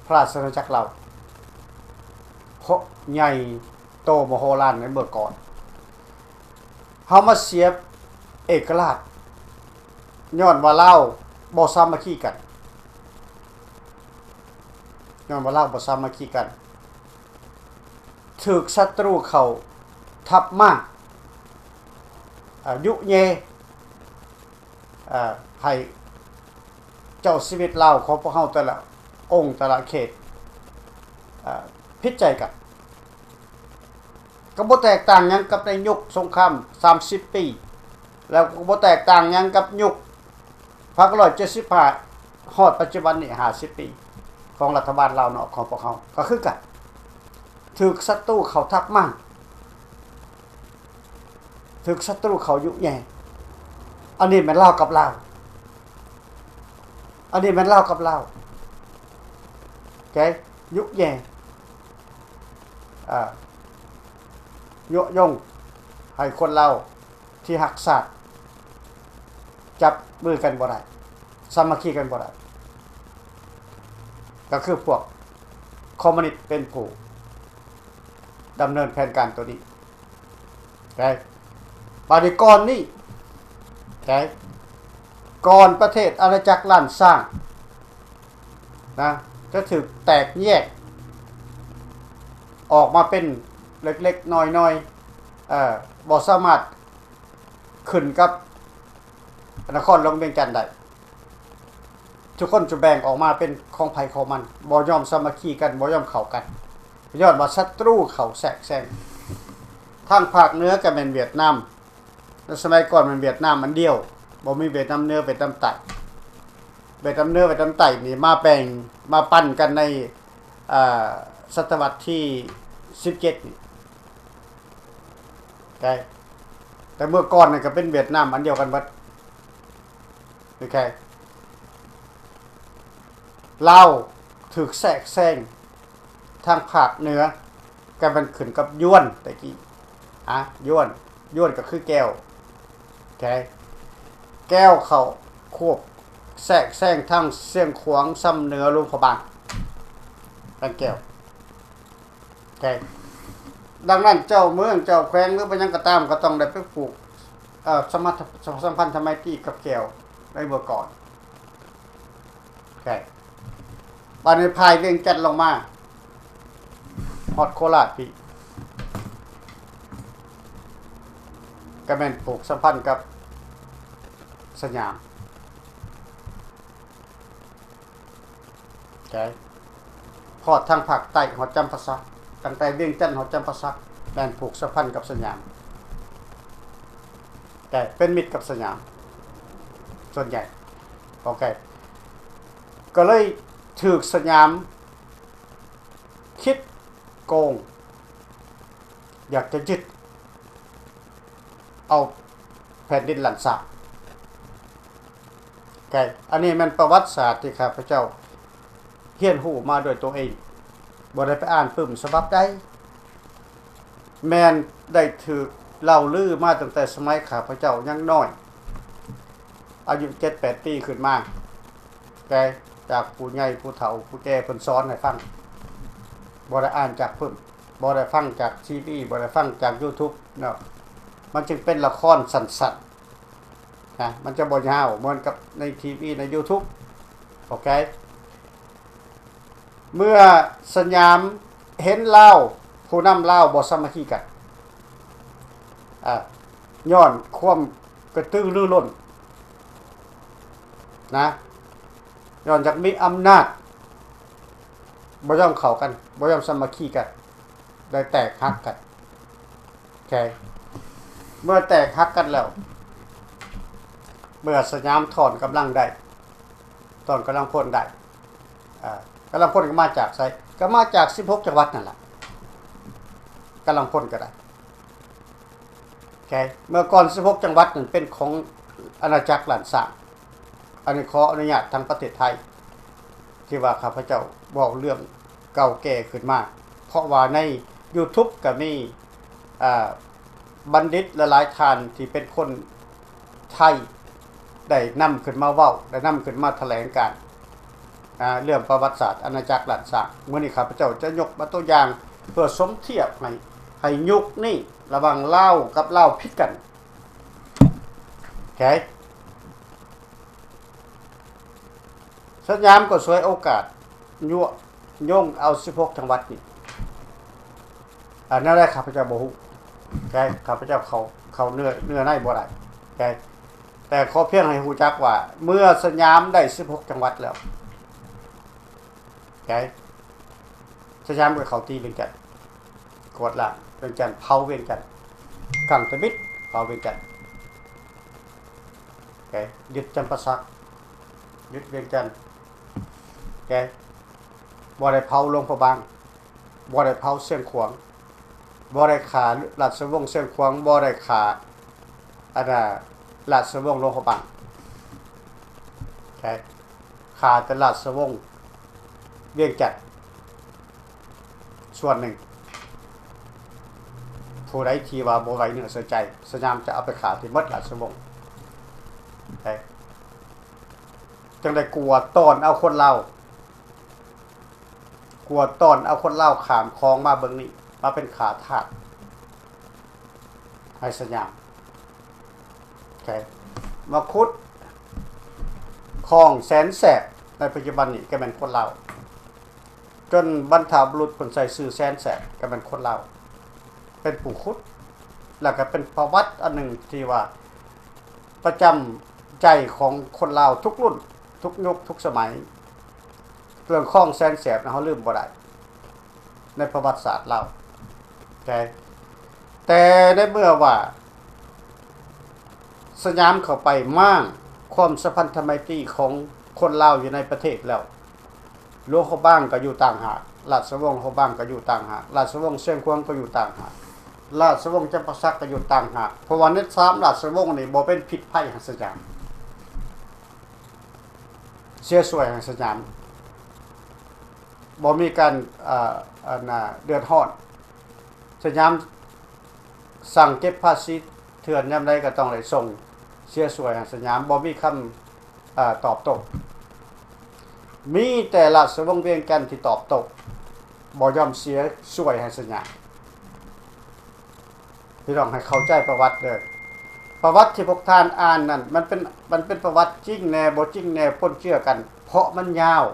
ພະລາຊະອານາຈັກລາວ ເພາະໃຫຍ່ໂຕມະໂຫລານໃນເມື່ອກ່ອນ. ເຮົາມາເສຍເອກະລາດ ຍ້ອນວ່າລາວບໍ່ສາມັກຄີກັນ ຍ້ອນວ່າລາວບໍ່ສາມັກຄີກັນ ຖືກສັດຕູເຂົ້າທັບມ້າງ ອາ ຍຸແຍ່ ອາ ໃຫ້ເຈົ້າຊີວິດລາວຂອງພວກເຮົາແຕ່ລະອົງແຕ່ລະເຂດ ອາ ຜິດໃຈກັນ. ກໍບໍ່ແຕກຕ່າງຫຍັງກັບໃນຍຸກສົງຄາມສາມສິບປີ ແລ້ວກໍບໍ່ແຕກຕ່າງຫຍັງກັບຍຸກພັນເກົ້າຮ້ອຍເຈັດສິບຫ້າ ຮອດປັດຈຸບັນນີ້ຫ້າສິບປີ ຂອງລັດຖະບານລາວນອກຂອງພວກເຮົາກໍຄືກັນ ຖືກສັດຕູເຂົ້າທັບມ້າງ ຖືກສັດຕູເຂົ້າຍຸແຍ່. ອັນນີ້ແມ່ນລາວກັບລາວ ອັນນີ້ແມ່ນລາວກັບລາວ ໂອເຄ ຍຸແຍ່ ອາ ຍຸຍົງໃຫ້ຄົນລາວທີ່ຮັກຊາດ ຈັບມືກັນບໍ່ໄດ້ ສາມັກຄີກັນບໍ່ໄດ້ ກໍຄືພວກຄອມມູນິດເປັນຜູ້ດຳເນີນແຜນການໂຕນີ້. ໂອເຄ ບາດນີ້ກ່ອນນີ້ ໂອເຄ ກ່ອນປະເທດອານາຈັກລ້ານຊ້າງນະ ຈະຖືກແຕກແຍກອອກມາເປັນເລັກໆນ້ອຍໆ ເອີ ບໍ່ສາມາດຂຶ້ນກັບນະຄອນຫຼວງວຽງຈັນໄດ້. ທຸກຄົນຈະແບ່ງອອກມາເປັນຂອງໃຜຂອງມັນ ບໍ່ຍອມສາມັກຄີກັນ ບໍ່ຍອມເຂົ້າກັນ ຍ້ອນວ່າສັດຕູເຂົ້າແຊກແຊງ. ທາງພາກເໜືອກໍແມ່ນຫວຽດນາມ ໃນສະໄໝກ່ອນແມ່ນຫວຽດນາມອັນດຽວ ບໍ່ມີຫວຽດນາມເໜືອ ຫວຽດນາມໃຕ້. ຫວຽດນາມເໜືອ ຫວຽດນາມໃຕ້ນີ້ມາແບ່ງ ມາປັນກັນໃນ ເອີ ສະຕະວັດທີສິບເຈັດນີ້ ແຕ່ເມື່ອກ່ອນນັ້ນກໍເປັນຫວຽດນາມອັນດຽວກັນເບິດ. ໂອເຄ ລາວຖືກແຊກແຊງທາງພາກເໜືອ ກໍແມ່ນຂຶ້ນກັບຢວນແຕ່ກີ້ ອາ ຢວນ ຢວນກໍຄືແກວ ໂອເຄ ແກວເຂົ້າຄວບແຊກແຊງທາງຊຽງຂວາງ ຊຳເໜືອ ຫຼວງພະບາງ ທາງແກວ. ໂອເຄ ດັ່ງນັ້ນເຈົ້າເມືອງເຈົ້າແຂວງ ຫຼື ເປັນຫຍັງກໍຕາມ ກໍຕ້ອງໄດ້ໄປຜູກ ເອີ ສຳພັນ ສຳພັນທຳໄມຕີກັບແກວໃນເມື່ອກ່ອນ. ໂອເຄ ບາດນີ້ພາຍວຽງຈັນລົງມາຮອດໂຄລາດພີ້ ກໍແມ່ນຜູກສຳພັນກັບສະຫຍາມ. ໂອເຄ ຮອດທາງພາກໃຕ້ ຮອດຈຳປາສັກ ຕັ້ງແຕ່ວຽງຈັນຮອດຈຳປາສັກ ແມ່ນຜູກສຳພັນກັບສະຫຍາມ ແຕ່ເປັນມິດກັບສະຫຍາມສ່ວນໃຫຍ່. ໂອເຄ ກໍເລີຍຖືກສະຫຍາມຄິດໂກງ ຢາກຈະຍຶດເອົາແຜ່ນດິນລ້ານຊ້າງ. ໂອເຄ ອັນນີ້ແມ່ນປະຫວັດສາດທີ່ຂ້າພະເຈົ້າຮຽນຮູ້ມາດ້ວຍຕົວເອງ ບໍ່ໄດ້ໄປອ່ານປຶ້ມສະບັບໃດ ແມ່ນໄດ້ຖືກເລົ່າລືມາຕັ້ງແຕ່ສະໄໝຂ້າພະເຈົ້າຍັງນ້ອຍ ອາຍຸເຈັດແປດປີຂຶ້ນມາ ແຕ່ຈາກຜູ້ໃຫຍ່ຜູ້ເຖົ້າຜູ້ແກ່ເພິ່ນສອນໃຫ້ຟັງ ບໍ່ໄດ້ອ່ານຈາກປຶ້ມ ບໍ່ໄດ້ຟັງຈາກທີວີ ບໍ່ໄດ້ຟັງຈາກຢູທູບເນາະ ມັນຈຶ່ງເປັນລະຄອນສັ້ນໆ ນະ ມັນຈະບໍ່ຍາວເໝືອນກັບໃນທີວີ ໃນຢູທູບ. ໂອເຄ ເມື່ອສະຫຍາມເຫັນລາວ ຜູ້ນຳລາວບໍ່ສາມັກຄີກັນ ອາ ຍ້ອນຄວາມກະຕືລືລົ້ນນະ ຍ້ອນຢາກມີອຳນາດ ບໍ່ຍອມເຂົ້າກັນ ບໍ່ຍອມສາມັກຄີກັນ ໄດ້ແຕກຫັກກັນ. ໂອເຄ ເມື່ອແຕກຫັກກັນແລ້ວ ເມື່ອສະຫຍາມຖອນກຳລັງໄດ້ ຖອນກຳລັງພົນໄດ້ ອາ ກຳລັງພົນກໍມາຈາກໃສ? ກໍມາຈາກສິບຫົກຈັງຫວັດນັ້ນລະ ກຳລັງພົນກໍໄດ້. ເມື່ອກ່ອນສິບຫົກຈັງຫວັດນັ້ນເປັນຂອງອານາຈັກລ້ານຊ້າງ. ອັນນີ້ຂໍອະນຸຍາດທາງປະເທດໄທ ທີ່ວ່າຂ້າພະເຈົ້າເວົ້າເລື່ອງເກົ່າແກ່ຂຶ້ນມາ ເພາະວ່າໃນຢູທູບກໍມີ ອາ ບັນດິດຫຼາຍໆທ່ານທີ່ເປັນຄົນໄທ ໄດ້ນຳຂຶ້ນມາເວົ້າ ໄດ້ນຳຂຶ້ນມາຖະແຫຼງການ ອາ ເລື່ອງປະຫວັດສາດອານາຈັກລ້ານຊ້າງ. ມື້ນີ້ຂ້າພະເຈົ້າຈະຍົກມາຕົວຢ່າງເພື່ອສົມທຽບໃຫ້ ໃຫ້ຍຸກນີ້ລະຫວ່າງລາວກັບລາວຜິດກັນ. ໂອເຄ. ສະຫຍາມກໍສວຍໂອກາດ ຍົວະຍົງເອົາສິບຫົກຈັງຫວັດນີ້. ອັນນັ້ນແຫຼະ ຂ້າພະເຈົ້າບໍ່ຮູ້ ແຕ່ຂ້າພະເຈົ້າເຂົ້າ ເຂົ້າເນື້ອ ເນື້ອໃນບໍ່ໄດ້ ແຕ່ ແຕ່ຂໍພຽງໃຫ້ຮູ້ຈັກວ່າ ເມື່ອສະຫຍາມໄດ້ສິບຫົກຈັງຫວັດແລ້ວ ແຕ່ສະຫຍາມກໍເຂົ້າຕີວຽງຈັນ ກວາດລ້າງວຽງຈັນ ເຜົາວຽງຈັນ ຄັ້ງທຳອິດເຜົາວຽງຈັນ ແຕ່ຍຶດຈຳປາສັກ ຍຶດວຽງຈັນ ແຕ່ບໍ່ໄດ້ເຜົາຫຼວງພະບາງ. ບໍ່ໄດ້ເຜົາຊຽງຂວາງ ບໍ່ໄດ້ຂ້າລາຊະວົງຊຽງຂວາງ ບໍ່ໄດ້ຂ້າ ອັນນ່າ ລາຊະວົງຫຼວງພະບາງ ແຕ່ຂ້າແຕ່ລາຊະວົງວຽງຈັນສ່ວນໜຶ່ງ. ຜູ້ໃດທີ່ວ່າບໍ່ໄວ້ເນື້ອໃສ່ໃຈ ສະຫຍາມຈະເອົາໄປຂ້າທີ່ໝົດລາຊະວົງ ແຕ່ຈັ່ງໄດ້ກວາດຕ້ອນເອົາຄົນລາວ ກວາດຕ້ອນເອົາຄົນລາວຂ້າມຂອງມາເບິ່ງນີ້ ມາເປັນຂ້າທາດໃຫ້ສະຫຍາມ ໂອເຄ ມາຂຸດຄອງແສນແສບ ໃນປັດຈຸບັນນີ້ກໍແມ່ນຄົນລາວ ຈົນບັນພະບຸລຸດເພິ່ນໃສ່ຊື່ແສນແສບ ກໍແມ່ນຄົນລາວ ເປັນຜູ້ຂຸດ ແລ້ວກໍເປັນປະຫວັດອັນໜຶ່ງທີ່ວ່າປະຈຳໃຈຂອງຄົນລາວທຸກລຸ້ນ ທຸກຍຸກ ທຸກສະໄໝ. ເລື່ອງຄອງແສນແສບນະ ເຮົາລືມບໍ່ໄດ້ໃນປະຫວັດສາດລາວ ແຕ່ ແຕ່ໃນເມື່ອວ່າສະຫຍາມເຂົ້າໄປມ້າງຄວາມສຳພັນທຳໄມຕຣີຂອງຄົນລາວຢູ່ໃນປະເທດແລ້ວ ຫຼວງພະບາງກໍຢູ່ຕ່າງຫາກ ລາຊະວົງຫຼວງພະບາງກໍຢູ່ຕ່າງຫາກ ລາຊະວົງຊຽງຂວາງກໍຢູ່ຕ່າງຫາກ ລາຊະວົງຈຳປາສັກກໍຢູ່ຕ່າງຫາກ ເພາະວ່າໃນສາມລາຊະວົງນີ້ບໍ່ເປັນພິດໄພໃຫ້ສະຫຍາມ ເສຍສວຍໃຫ້ສະຫຍາມ ບໍ່ມີການ ເອີ ອັນນ່າ ເດືອດຮ້ອນ ສະຫຍາມສັ່ງເກັບພາສີເຖື່ອນຍາມໃດກໍຕ້ອງໄດ້ສົ່ງເສຍສວຍໃຫ້ສະຫຍາມ ບໍ່ມີຄຳ ເອີ ຕອບໂຕ້ ມີແຕ່ລາຊະວົງວຽງຈັນທີ່ຕອບໂຕ້ ບໍ່ຍອມເສຍສວຍໃຫ້ສະຫຍາມ. ພີ່ນ້ອງໃຫ້ເຂົ້າໃຈປະຫວັດເດີ້ ປະຫວັດທີ່ພວກທ່ານອ່ານນັ້ນ ມັນເປັນ ມັນເປັນປະຫວັດຈິງແດ່ ບໍ່ຈິງແດ່ ປົນເຈືອກັນ ເພາະມັນຍາວ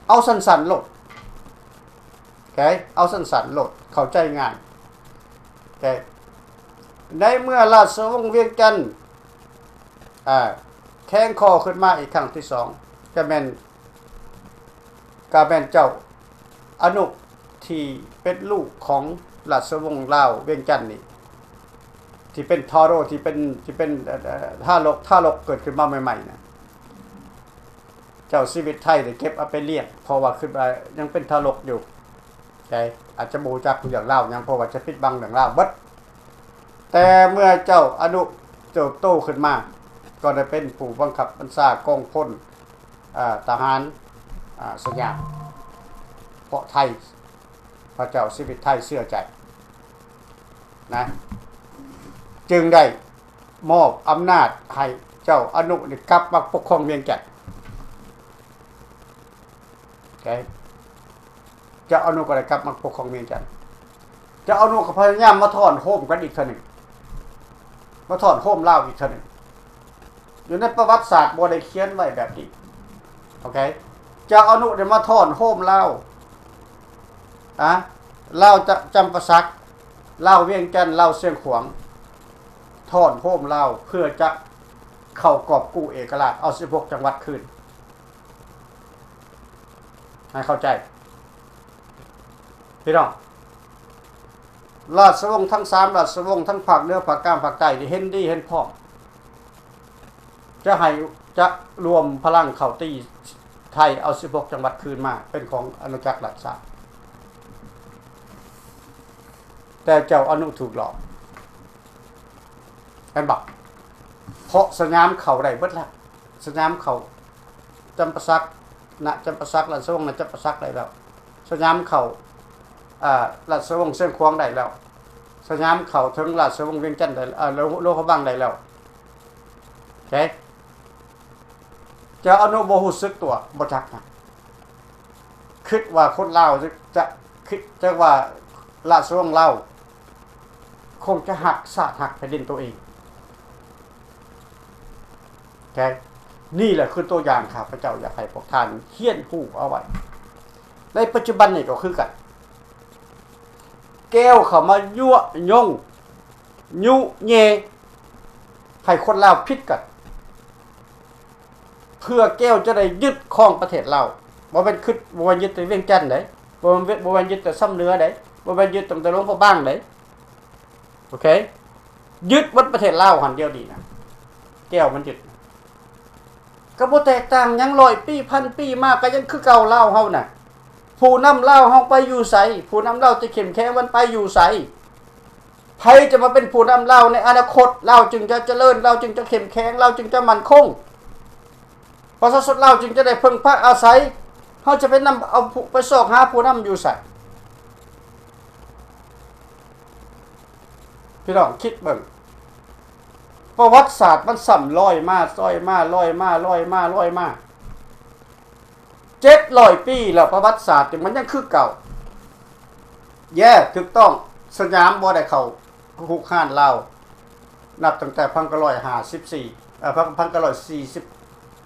ເອົາສັ້ນໆໂລດ ເອົາສັ້ນໆໂລດ ເຂົ້າໃຈງ່າຍ ໃນເມື່ອລາຊະວົງວຽງຈັນ ອາ ແຂງຄໍຂຶ້ນມາອີກຄັ້ງທີສອງ ກະແມ່ນ ກະແມ່ນເຈົ້າອະນຸ ທີ່ເປັນລູກຂອງລາຊະວົງລາວວຽງຈັນນີ້ ທີ່ເປັນທາໂຣ ທີ່ເປັນ ທີ່ເປັນ ເອີ ທາລົກ ທາລົກເກີດຂຶ້ນມາໃໝ່ໆນະ ເຈົ້າຊີວິດໄທໄດ້ເກັບເອົາໄປລ້ຽງ ເພາະວ່າຄິດວ່າຍັງເປັນທາລົກຢູ່ ແຕ່ອາດຈະບໍ່ຮູ້ຈັກເລື່ອງລາວຫຍັງ ເພາະວ່າຈະປິດບັງເລື່ອງລາວເບິດ. ແຕ່ເມື່ອເຈົ້າອະນຸເຕີບໂຕຂຶ້ນມາ ກໍໄດ້ເປັນຜູ້ບັງຄັບບັນຊາກອງພົນ ອາ ທະຫານ ອາ ສະຫຍາມ ເພາະໄທ ພະເຈົ້າຊີວິດໄທເຊື່ອໃຈນະ ຈຶ່ງໄດ້ມອບອຳນາດໃຫ້ເຈົ້າອະນຸນີ້ກັບມາປົກຄອງວຽງຈັນ. ເຈົ້າອະນຸກໍໄດ້ກັບມາປົກຄອງວຽງຈັນ. ເຈົ້າອະນຸກໍພະຍາຍາມມາທ້ອນໂຮມກັນອີກເທື່ອໜຶ່ງ ມາທ້ອນໂຮມລາວອີກເທື່ອໜຶ່ງ. ຢູ່ໃນປະຫວັດສາດບໍ່ໄດ້ຂຽນໄວ້ແບບນີ້ ໂອເຄ. ເຈົ້າອະນຸໄດ້ມາທ້ອນໂຮມລາວ ອາ ລາວຈະ ຈຳປາສັກ ລາວວຽງຈັນ ລາວຊຽງຂວາງ ທ້ອນໂຮມລາວ ເພື່ອຈະເຂົ້າກອບກູ້ເອກະລາດ ເອົາສິບຫົກຈັງຫວັດຄືນ. ໃຫ້ເຂົ້າໃຈພີ່ນ້ອງ ລາຊະວົງທັງສາມລາຊະວົງ ທັງພາກເໜືອ ພາກກາງ ພາກໃຕ້ ນີ້ເຫັນດີເຫັນພ້ອມ ຈະໃຫ້ ຈະລວມພະລັງເຂົ້າຕີໄທ ເອົາສິບຫົກຈັງຫວັດຄືນມາເປັນຂອງອານາຈັກລັດຊາ. ແຕ່ເຈົ້າອະນຸຖືກຫຼອກ ນບໍ່? ເພາະສະຫຍາມເຂົ້າໄດ້ເບິດແລ້ວ. ສະຫຍາມເຂົ້າຈຳປາສັກ ນະຈຳປາສັກ ລາຊະວົງນະຈຳປາສັກໄດ້ແລ້ວ. ສະຫຍາມເຂົ້າ ອ່າ ລາຊະວົງຊຽງຂວາງໄດ້ແລ້ວ. ສະຫຍາມເຂົ້າເຖິງລາຊະວົງວຽງຈັນໄດ້ ເອີ ຫຼວງພະບາງໄດ້ແລ້ວ. ໂອເຄ. ເຈົ້າອະນຸບໍ່ຮູ້ສຶກຕົວ ບໍ່ຈັກນະ. ຄິດວ່າຄົນລາວຈະ ຈະ ຄິດ ຈັກວ່າລາຊະວົງລາວຄົງຈະຮັກຊາດ ຮັກແຜ່ນດິນໂຕເອງ. ໂອເຄ. ນີ້ແຫຼະຄືຕົວຢ່າງ ຂ້າພະເຈົ້າຢາກໃຫ້ພວກທ່ານຮຽນຮູ້ເອົາໄວ້. ໃນປັດຈຸບັນນີ້ກໍຄືກັນ. ແກວເຂົ້າມາຍົວະຍົງ ຍຸແຍ່ ໃຫ້ຄົນລາວຜິດກັນ ເພື່ອແກວຈະໄດ້ຍຶດຄອງປະເທດລາວ. ບໍ່ແມ່ນຄິດ ບໍ່ແມ່ນຍຶດແຕ່ວຽງຈັນເດ້, ບໍ່ແມ່ນ ບໍ່ແມ່ນຍຶດແຕ່ຊຳເໜືອເດ້, ບໍ່ແມ່ນຍຶດຕັ້ງແຕ່ຫຼວງພະບາງເດ້. ໂອເຄ, ຍຶດໝົດປະເທດລາວຫັ້ນດຽວນີ້ນະ, ແກວມັນຍຶດ. ກໍບໍ່ແຕກຕ່າງຫຍັງ, ຮ້ອຍປີ ພັນປີມາກໍຍັງຄືເກົ່າ ລາວເຮົານະ. ຜູ້ນຳລາວເຮົາໄປຢູ່ໃສ? ຜູ້ນຳລາວທີ່ເຂັ້ມແຂງມັນໄປຢູ່ໃສ? ໃຜຈະມາເປັນຜູ້ນຳລາວໃນອະນາຄົດ? ລາວຈຶ່ງຈະຈະເລີນ, ລາວຈຶ່ງຈະເຂັ້ມແຂງ, ລາວຈຶ່ງຈະໝັ້ນຄົງ, ປະຊາຊົນລາວຈຶ່ງຈະໄດ້ເພິ່ງພາອາໄສ. ເຮົາຈະໄປນຳເອົາຜູ້ ໄປຊອກຫາຜູ້ນຳຢູ່ໃສ? ພີ່ນ້ອງຄິດເບິ່ງ, ປະຫວັດສາດມັນຊ້ຳລອຍມາ ລອຍມາ ລອຍມາ ລອຍມາ ລອຍມາ. ເຈັດຮ້ອຍປີແລ້ວ ປະຫວັດສາດມັນຍັງຄືເກົ່າ. ແຍ່, ຖືກຕ້ອງ, ສະຫຍາມບໍ່ໄດ້ເຂົ້າຮຸກຮານລາວ ນັບຕັ້ງແຕ່ພັນເກົ້າຮ້ອຍຫ້າສິບສີ່ ເອີ ພັນເກົ້າຮ້ອຍສີ່ສິບ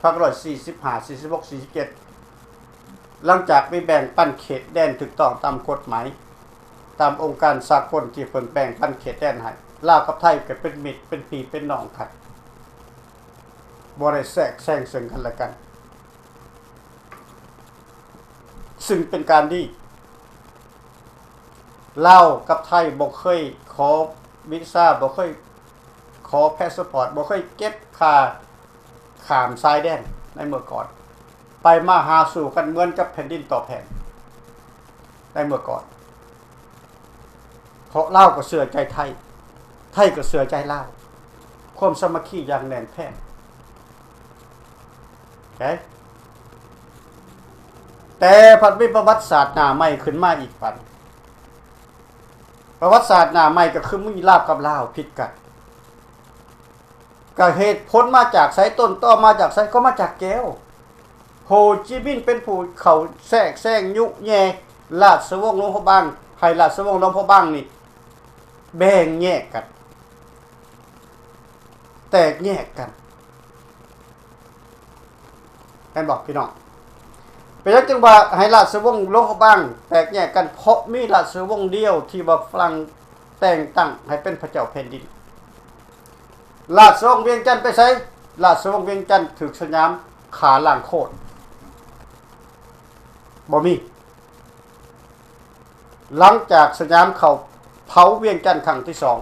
ພັນເກົ້າຮ້ອຍສີ່ສິບຫ້າ ສີ່ສິບຫົກ ສີ່ສິບເຈັດ ຫຼັງຈາກມີແບ່ງປັນເຂດແດນຖືກຕ້ອງຕາມກົດໝາຍ ຕາມອົງການສາກົນທີ່ເພິ່ນແບ່ງປັນເຂດແດນໃຫ້, ລາວກັບໄທກໍເປັນມິດ ເປັນພີ່ເປັນນ້ອງກັນ, ບໍ່ໄດ້ແຊກແຊງເຊິ່ງກັນແລະກັນ. ຊຶ່ງເປັນການດີ. ລາວກັບໄທບໍ່ເຄີຍຂໍວີຊາ, ບໍ່ເຄີຍຂໍພາສປອດ, ບໍ່ເຄີຍເກັບຄ່າຂ້າມຊາຍແດນໃນເມື່ອກ່ອນ. ໄປມາຫາສູ່ກັນເໝືອນກັບແຜ່ນດິນຕອບແທນໃນເມື່ອກ່ອນ. ເພາະລາວກໍເຊື່ອໃຈໄທ, ໄທກໍເຊື່ອໃຈລາວ, ຄວາມສາມັກຄີຢ່າງແໜ້ນແຟ້ນ. ໂອເຄ, ແຕ່ພັດມີປະຫວັດສາດໜ້າໃໝ່ຂຶ້ນມາອີກບັດ. ປະຫວັດສາດໜ້າໃໝ່ກໍຄືມີລາວກັບລາວຜິດກັນ. ກະເຫດຜົນມາຈາກໃສ? ຕົ້ນຕໍມາຈາກໃສ? ກໍມາຈາກແກວ. ໂຮຈິມິນເປັນຜູ້ເຂົ້າແຊກແຊງຍຸແຍ່ລາຊະວົງຫຼວງພະບາງ, ໃຫ້ລາຊະວົງຫຼວງພະບາງນີ້ແບ່ງແຍກກັນ, ແຕກແຍກກັນ. ແມ່ນບໍ່ພີ່ນ້ອງ? ເປັນຫຍັງຈຶ່ງວ່າໃຫ້ລາຊະວົງຫຼວງພະບາງແຕກແຍກກັນ? ເພາະມີລາຊະວົງດຽວທີ່ວ່າຝຣັ່ງແຕ່ງຕັ້ງໃຫ້ເປັນພະເຈົ້າແຜ່ນດິນ. ລາຊະວົງວຽງຈັນໄປໃສ? ລາຊະວົງວຽງຈັນຖືກສະຫຍາມຂ້າລ້າງໂຄດ, ບໍ່ມີ. ຫຼັງຈາກສະຫຍາມເຂົ້າເຜົາວຽງຈັນຄັ້ງທີສອງ,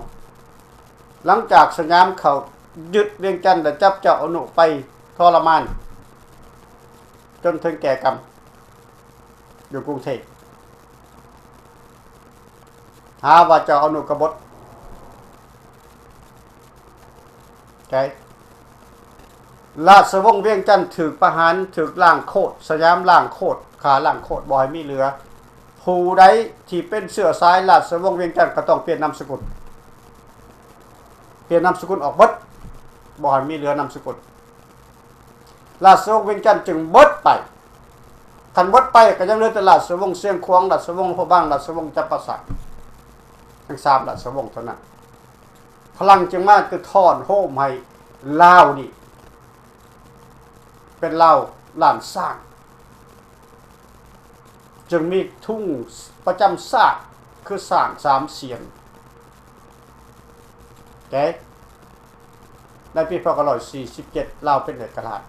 ຫຼັງຈາກສະຫຍາມເຂົ້າຍຶດວຽງຈັນ ແລະ ຈັບເຈົ້າອະນຸໄປທໍລະມານຈົນເຖິງແກ່ກຳຢູ່ກຸງເທບ, ຫາວ່າເຈົ້າອະນຸກະບົດ. ໃຈ ລາຊະວົງວຽງຈັນຖືກປະຫານ, ຖືກລ້າງໂຄດ, ສະຫຍາມລ້າງໂຄດ, ຂ້າລ້າງໂຄດ, ບໍ່ໃຫ້ມີເຫຼືອ. ຜູ້ໃດທີ່ເປັນເຊື້ອສາຍລາຊະວົງວຽງຈັນກໍຕ້ອງປ່ຽນນາມສະກຸນ, ປ່ຽນນາມສະກຸນອອກເບິດ, ບໍ່ໃຫ້ມີເຫຼືອນາມສະກຸນ. ລາຊະວົງວຽງຈັນຈຶ່ງເບິດໄປ. ຄັນເບິດໄປກໍຍັງເຫຼືອແຕ່ລາຊະວົງຊຽງຂວາງ, ລາຊະວົງພະບາງ, ລາຊະວົງຈຳປາສັກ, ທັງສາມລາຊະວົງເທົ່ານັ້ນ. ຝຣັ່ງຈຶ່ງມາກະທ້ອນໂຮມໃຫ້ລາວນີ້ເປັນລາວລ້ານຊ້າງ, ຈຶ່ງມີທຸງປະຈຳຊາດຄືຊ້າງສາມສຽນ. ແຕ່ໃນປີພັນເກົ້າຮ້ອຍສີ່ສິບເຈັດ ລາວເປັນເອກະລາດ,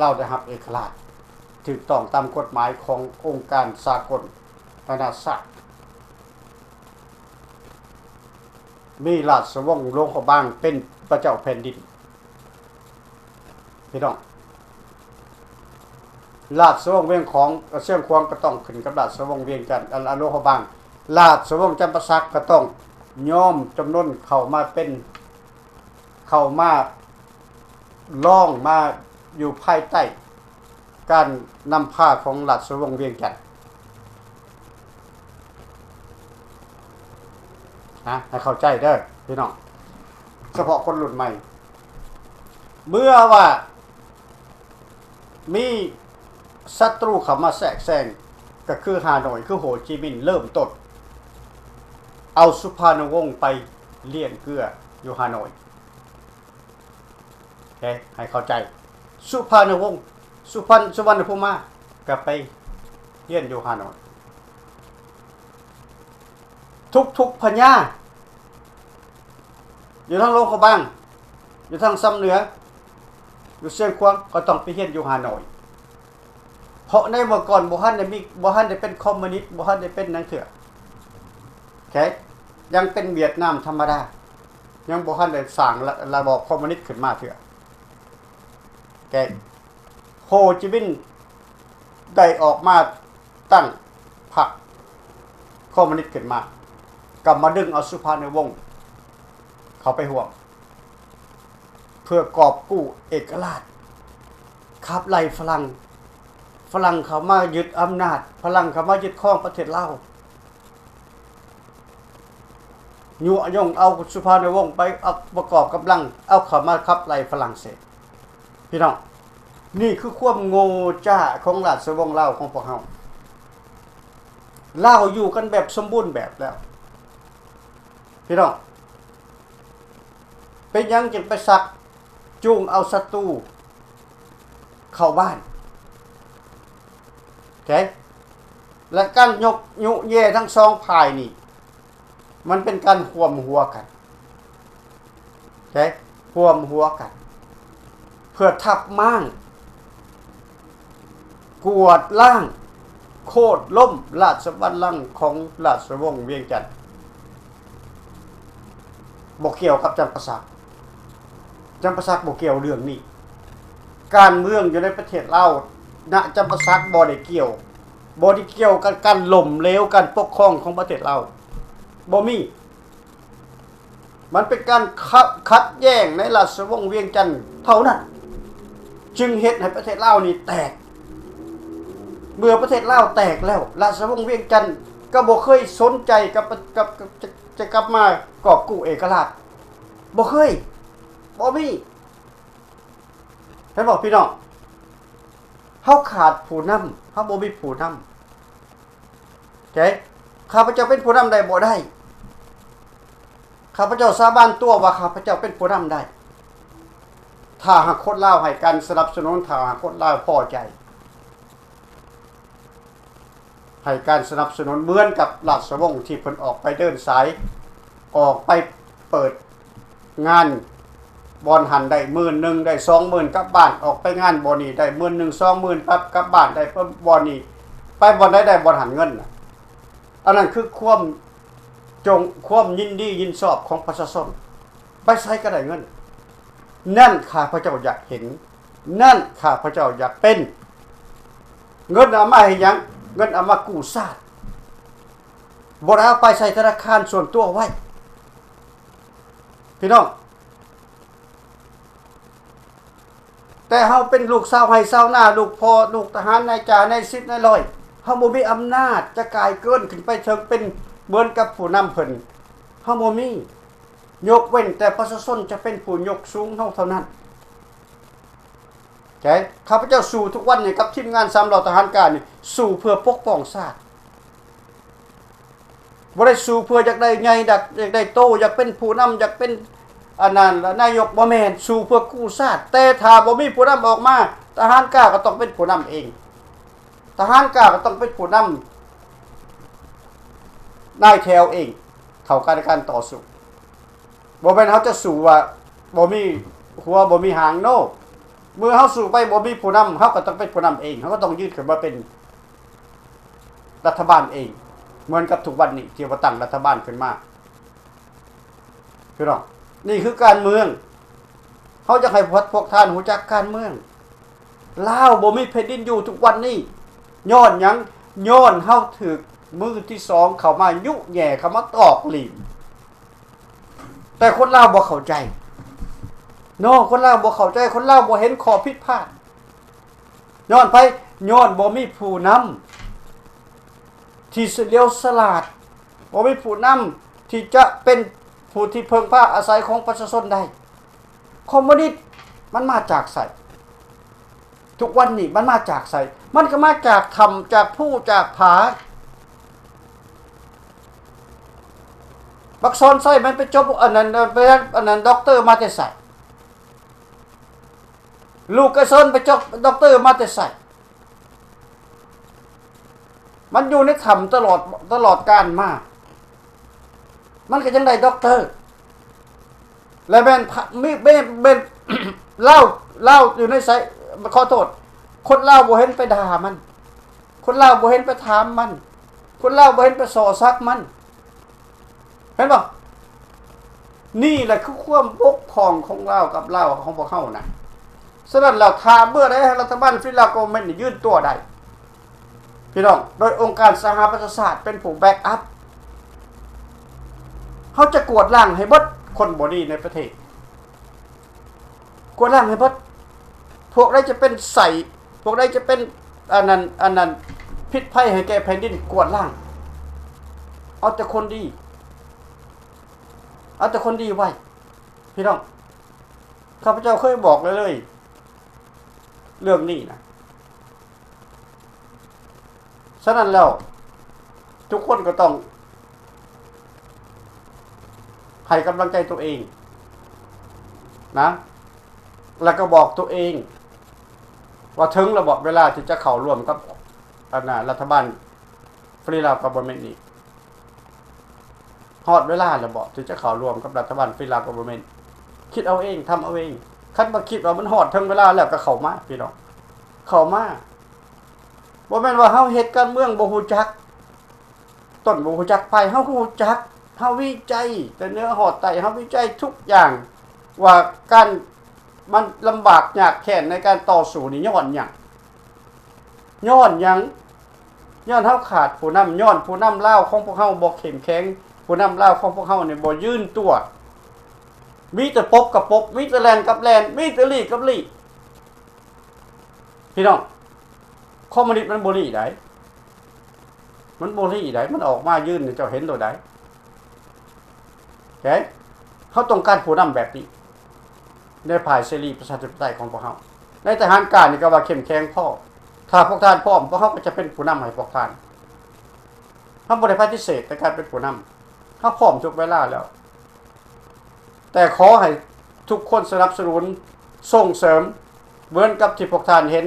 ລາວໄດ້ຮັບເອກະລາດຖືກຕ້ອງຕາມກົດໝາຍຂອງອົງການສາກົນນານາຊາດ. ມີລາຊະວົງຫຼວງພະບາງເປັນພະເຈົ້າແຜ່ນດິນ. ພີ່ນ້ອງ, ລາຊະວົງວຽງຂອງ ຊຽງຂວາງກໍຕ້ອງຂຶ້ນກັບລາຊະວົງວຽງຈັນ, ອັນ ອັນຫຼວງພະບາງ. ລາຊະວົງຈຳປາສັກກໍຕ້ອງຍອມຈຳນົນເຂົ້າມາເປັນ ເຂົ້າມາລອງມາຢູ່ພາຍໃຕ້ການນຳພາຂອງລາຊະວົງວຽງຈັນ ນະ ໃຫ້ເຂົ້າໃຈເດີພີ່ນ້ອງ ສະເພາະຄົນລຸ້ນໃໝ່ ເມື່ອວ່າມີສັດຕູເຂົ້າມາແຊກແຊງ ກໍຄືຮ່າໂນ້ຍ ຄືໂຮຈິມິນເລີ່ມຕົ້ນ ເອົາສຸພານຸວົງໄປລ້ຽງເກືອຢູ່ຮ່າໂນ້ຍ. ໂອເຄ ໃຫ້ເຂົ້າໃຈ ສຸພານຸວົງ ສຸພັນ ສຸວັນນະພູມາ ກໍໄປຮຽນຢູ່ຮ່າໂນ້ຍ ທຸກໆພະຍາ ຢູ່ທາງຫຼວງພະບາງ ຢູ່ທາງຊຳເໜືອ ຢູ່ຊຽງຂວາງ ກໍຕ້ອງໄປຮຽນຢູ່ຮ່າໂນ້ຍ ເພາະໃນເມື່ອກ່ອນບໍ່ທັນໄດ້ມີ ບໍ່ທັນໄດ້ເປັນຄອມມູນິດ ບໍ່ທັນໄດ້ເປັນຫຍັງເທື່ອ ໂອເຄ ຍັງເປັນຫວຽດນາມທຳມະດາ ຍັງບໍ່ທັນໄດ້ສ້າງລະ ລະບອບຄອມມູນິດຂຶ້ນມາເທື່ອ ໂອເຄ ໂຮຈິມິນໄດ້ອອກມາຕັ້ງພັກຄອມມູນິດຂຶ້ນມາ ກໍມາດຶງເອົາສຸພານຸວົງເຂົ້າໄປຮ່ວມ ເພື່ອກອບກູ້ເອກະລາດ ຂັບໄລ່ຝຣັ່ງ ຝຣັ່ງເຂົ້າມາຍຶດອຳນາດ ຝຣັ່ງເຂົ້າມາຍຶດຄອງປະເທດລາວ ຍຸຍົງເອົາສຸພານຸວົງໄປ ເອົາປະກອບກຳລັງ ເອົາເຂົ້າມາຂັບໄລ່ຝຣັ່ງເສດ ພີ່ນ້ອງ ນີ້ຄືຄວາມໂງ່ຈ້າຂອງລາຊະວົງລາວຂອງພວກເຮົາ ລາວຢູ່ກັນແບບສົມບູນແບບແລ້ວ ພີ່ນ້ອງ ເປັນຫຍັງຈຶ່ງໄປຊັກຈູງເອົາສັດຕູເຂົ້າບ້ານ ໂອເຄ ແລະ ການຍົກຍຸແຍ່ທັງສອງຝ່າຍນີ້ ມັນເປັນການຮ່ວມຫົວກັນ ໂອເຄ ຮ່ວມຫົວກັນ ເພື່ອທັບມ້າງ ກວາດລ້າງ ໂຄ່ນລົ້ມລາຊະບັນລັງຂອງລາຊະວົງວຽງຈັນ ບໍ່ກ່ຽວກັບຈຳປາສັກ ຈຳປາສັກບໍ່ກ່ຽວເລື່ອງນີ້ ການເມືອງຢູ່ໃນປະເທດລາວ ນະ ຈຳປາສັກບໍ່ໄດ້ກ່ຽວ ບໍ່ໄດ້ກ່ຽວກັບການລົ້ມເຫຼວການປົກຄອງຂອງປະເທດລາວ ບໍ່ມີ ມັນເປັນການຂັດ ຂັດແຍ້ງໃນລາຊະວົງວຽງຈັນເທົ່ານັ້ນ ຈຶ່ງເຮັດໃຫ້ປະເທດລາວນີ້ແຕກ ເມື່ອປະເທດລາວແຕກແລ້ວ ລາຊະວົງວຽງຈັນກໍບໍ່ເຄີຍສົນໃຈກັບ ກັບ ກັບ ຈະ ຈະກັບມາກອບກູ້ເອກະລາດ ບໍ່ເຄີຍ ບໍ່ມີ ເຫັນບໍ່ພີ່ນ້ອງ? ເຮົາຂາດຜູ້ນຳ ເຮົາບໍ່ມີຜູ້ນຳ ໂອເຄ ຂ້າພະເຈົ້າເປັນຜູ້ນຳໄດ້ບໍ່? ໄດ້ ຂ້າພະເຈົ້າສາບານຕົວວ່າຂ້າພະເຈົ້າເປັນຜູ້ນຳໄດ້ ຖ້າຫາກຄົນລາວໃຫ້ການສະໜັບສະໜູນ ຖ້າຫາກຄົນລາວພໍໃຈ ໃຫ້ການສະໜັບສະໜູນ ເໝືອນກັບລາຊະວົງທີ່ເພິ່ນອອກໄປເດີນສາຍ ອອກໄປເປີດງານບ່ອນຫັ້ນໄດ້ໝື່ນໜຶ່ງ ໄດ້ສອງໝື່ນກັບບ້ານ ອອກໄປງານບ່ອນນີ້ໄດ້ໝື່ນໜຶ່ງ ສອງໝື່ນ ກັບ ກັບບ້ານໄດ້ບ່ອນນີ້ ໄປບ່ອນໃດໄດ້ບ່ອນຫັ້ນເງິນນະ ອັນນັ້ນຄືຄວາມ ຈົ່ງ ຄວາມຍິນດີຍິນຊອບຂອງປະຊາຊົນ ໄປໃສກໍໄດ້ເງິນ ນັ້ນຂ້າພະເຈົ້າຢາກເຫັນ ນັ້ນຂ້າພະເຈົ້າຢາກເປັນ ເງິນເອົາມາເຮັດຫຍັງ? ເງິນເອົາມາກູ້ຊາດ ບໍ່ໄດ້ເອົາໄປໃສ່ທະນາຄານສ່ວນຕົວໄວ້ ພີ່ນ້ອງ. ແຕ່ເຮົາເປັນລູກຊາວໄຮ່ຊາວນາ ລູກພໍ່ລູກທະຫານ ນາຍຈ່າ ນາຍສິບ ນາຍຮ້ອຍ ເຮົາບໍ່ມີອຳນາດຈະກ່າຍເກີນຂຶ້ນໄປເຖິງເປັນເໝືອນກັບຜູ້ນຳເພິ່ນ ເຮົາບໍ່ມີ ຍົກເວັ້ນແຕ່ປະຊາຊົນຈະເປັນຜູ້ຍົກສູງເຮົາເທົ່ານັ້ນ. ແກ ຂ້າພະເຈົ້າສູ້ທຸກວັນນີ້ກັບທີມງານສາມລໍ້ທະຫານກ້ານີ້ ສູ້ເພື່ອປົກປ້ອງຊາດ. ບໍ່ໄດ້ສູ້ເພື່ອຢາກໄດ້ໃຫຍ່ ຢາກ ຢາກໄດ້ໂຕ ຢາກເປັນຜູ້ນຳ ຢາກເປັນອັນນັ້ນ ນາຍົກ ບໍ່ແມ່ນ ສູ້ເພື່ອກູ້ຊາດ. ແຕ່ຖ້າບໍ່ມີຜູ້ນຳອອກມາ ທະຫານກ້າກໍຕ້ອງເປັນຜູ້ນຳເອງ ທະຫານກ້າກໍຕ້ອງເປັນຜູ້ນຳນາຍແຖວເອງ ເຂົ້າກັນໃນການຕໍ່ສູ້. ບໍ່ແມ່ນເຮົາຈະສູ້ວ່າບໍ່ມີຫົວບໍ່ມີຫາງ ໂນ ເມື່ອເຮົາສູ້ໄປບໍ່ມີຜູ້ນຳ ເຮົາກໍຕ້ອງເປັນຜູ້ນຳເອງ ເຮົາກໍຕ້ອງຢືນຂຶ້ນມາເປັນ ລັດຖະບານເອງ ເໝືອນກັບທຸກວັນນີ້ທີ່ວ່າຕັ້ງລັດຖະບານຂຶ້ນມາ. ພີ່ນ້ອງ ນີ້ຄືການເມືອງ ເຮົາຢາກໃຫ້ພວກ ພວກທ່ານຮູ້ຈັກການເມືອງ. ລາວບໍ່ມີແຜ່ນດິນຢູ່ທຸກວັນນີ້ ຍ້ອນຫຍັງ? ຍ້ອນເຮົາຖືກມືທີສອງເຂົ້າມາຍຸແຍ່ ເຂົ້າມາຕອກຫຼີ້ມ. ແຕ່ຄົນລາວບໍ່ເຂົ້າໃຈ ເນາະ ຄົນລາວບໍ່ເຂົ້າໃຈ, ຄົນລາວບໍ່ເຫັນຂໍ້ຜິດພາດ. ຍ້ອນໃຜ? ຍ້ອນບໍ່ມີຜູ້ນຳທີ່ສະຫຼຽວສະຫຼາດ, ບໍ່ມີຜູ້ນຳທີ່ຈະເປັນຜູ້ທີ່ເພິ່ງພາອາໄສຂອງປະຊາຊົນໄດ້. ຄອມມູນິດມັນມາຈາກໃສ? ທຸກວັນນີ້ມັນມາຈາກໃສ? ມັນກໍມາຈາກຖ້ຳ ຈາກພູ ຈາກຜາ. ບັກສອນໄຊມັນໄປຈົບອັນນັ້ນ ໄປອັນນັ້ນ ດັອກເຕີມາແຕ່ໃສ? ລູກໄກສອນໄປຈົບດັອກເຕີມາແຕ່ໃສ? ມັນຢູ່ໃນຖ້ຳຕະຫຼອດ ຕະຫຼອດການມາ, ມັນກໍຍັງໄດ້ດັອກເຕີ. ແລະແມ່ນພະ ມີ ແມ່ນ ແມ່ນ ລາວ ລາວຢູ່ໃນໃສ ຂໍໂທດ ຄົນລາວບໍ່ເຫັນໄປດ່າມັນ, ຄົນລາວບໍ່ເຫັນໄປຖາມມັນ, ຄົນລາວບໍ່ເຫັນໄປສໍ້ສັກມັນ. ເຫັນບໍ່? ນີ້ແຫຼະຄືຄວາມບົກຜ່ອງຂອງລາວກັບລາວຂອງພວກເຮົານະ. ສະນັ້ນແລ້ວ ຖ້າເມື່ອໃດລັດຖະບານຟຣີລາວກັອບເວີນເມັນນີ້ຢືນຕົວໄດ້ ພີ່ນ້ອງ, ໂດຍອົງການສະຫະປະຊາຊາດເປັນຜູ້ແບັກອັບ, ເຮົາຈະກວາດລ້າງໃຫ້ເບິດຄົນບໍ່ດີໃນປະເທດ, ກວາດລ້າງໃຫ້ເບິດ. ພວກໃດຈະເປັນໄສ້ ພວກໃດຈະເປັນອັນນັ້ນ ອັນນັ້ນ ພິດໄພໃຫ້ແກ່ແຜ່ນດິນ ກວາດລ້າງ. ເອົາແຕ່ຄົນດີ ເອົາແຕ່ຄົນດີໄວ້ ພີ່ນ້ອງ. ຂ້າພະເຈົ້າເຄີຍບອກເລີຍ ເລື່ອງນີ້ນະ. ສະນັ້ນແລ້ວ ທຸກຄົນກໍຕ້ອງໃຫ້ກຳລັງໃຈຕົວເອງນະ ແລ້ວກໍບອກຕົວເອງວ່າເຖິງລະເວລາທີ່ຈະເຂົ້າຮ່ວມກັບ ອັນນ່າ ລັດຖະບານຟຣີລາວກັອບເວີນເມັນນີ້. ຮອດເວລາແລ້ວບໍ ທີ່ຈະເຂົ້າຮ່ວມກັບລັດຖະບານຟຣີລາວກັອບເວີນເມັນ? ຄິດເອົາເອງ ທຳເອົາເອງ. ຄັນວ່າຄິດວ່າມັນຮອດເຖິງເວລາແລ້ວ ກໍເຂົ້າມາ ພີ່ນ້ອງ, ເຂົ້າມາ. ບໍ່ແມ່ນວ່າເຮົາເຮັດການເມືອງບໍ່ຮູ້ຈັກ ຕົ້ນ ບໍ່ຮູ້ຈັກປາຍ, ເຮົາຮູ້ຈັກ, ເຮົາວິໄຈແຕ່ເໜືອຮອດໃຕ້, ເຮົາວິໄຈທຸກຢ່າງວ່າການ ມັນລຳບາກຍາກແຄ້ນໃນການຕໍ່ສູ້ນີ້ຍ້ອນຫຍັງ? ຍ້ອນຫຍັງ? ຍ້ອນເຮົາຂາດຜູ້ນຳ, ຍ້ອນຜູ້ນຳລາວຂອງພວກເຮົາບໍ່ເຂັ້ມແຂງ, ຜູ້ນຳລາວຂອງພວກເຮົານີ້ບໍ່ຢືນຕົວ, ມີແຕ່ປົບກັບປົບ, ມີແຕ່ແລ່ນກັບແລ່ນ, ມີແຕ່ຫຼີ້ກັບຫຼີ້. ພີ່ນ້ອງ, ຄອມມູນິດມັນບໍ່ຫຼີ້ໃດ. ມັນບໍ່ລີ້ໃດ, ມັນອອກມາຢືນໃຫ້ເຈົ້າເຫັນໂລດໃດ. ໂອເຄ? ເຮົາຕ້ອງການຜູ້ນຳແບບນີ້ ໃນຝ່າຍເສລີປະຊາທິປະໄຕຂອງພວກເຮົາ. ໃນທະຫານການນີ້ກໍວ່າເຂັ້ມແຂງພໍ. ຖ້າພວກທ່ານພ້ອມ, ພວກເຮົາກໍຈະເປັນຜູ້ນຳໃຫ້ພວກທ່ານ. ເຮົາບໍ່ໄດ້ປະຕິເສດໃນການເປັນຜູ້ນຳ. ເຮົາພ້ອມທຸກເວລາແລ້ວ. ແຕ່ຂໍໃຫ້ທຸກຄົນສະໜັບສະໜູນສົ່ງເສີມ ເໝືອນກັບທີ່ພວກທ່ານເຫັນ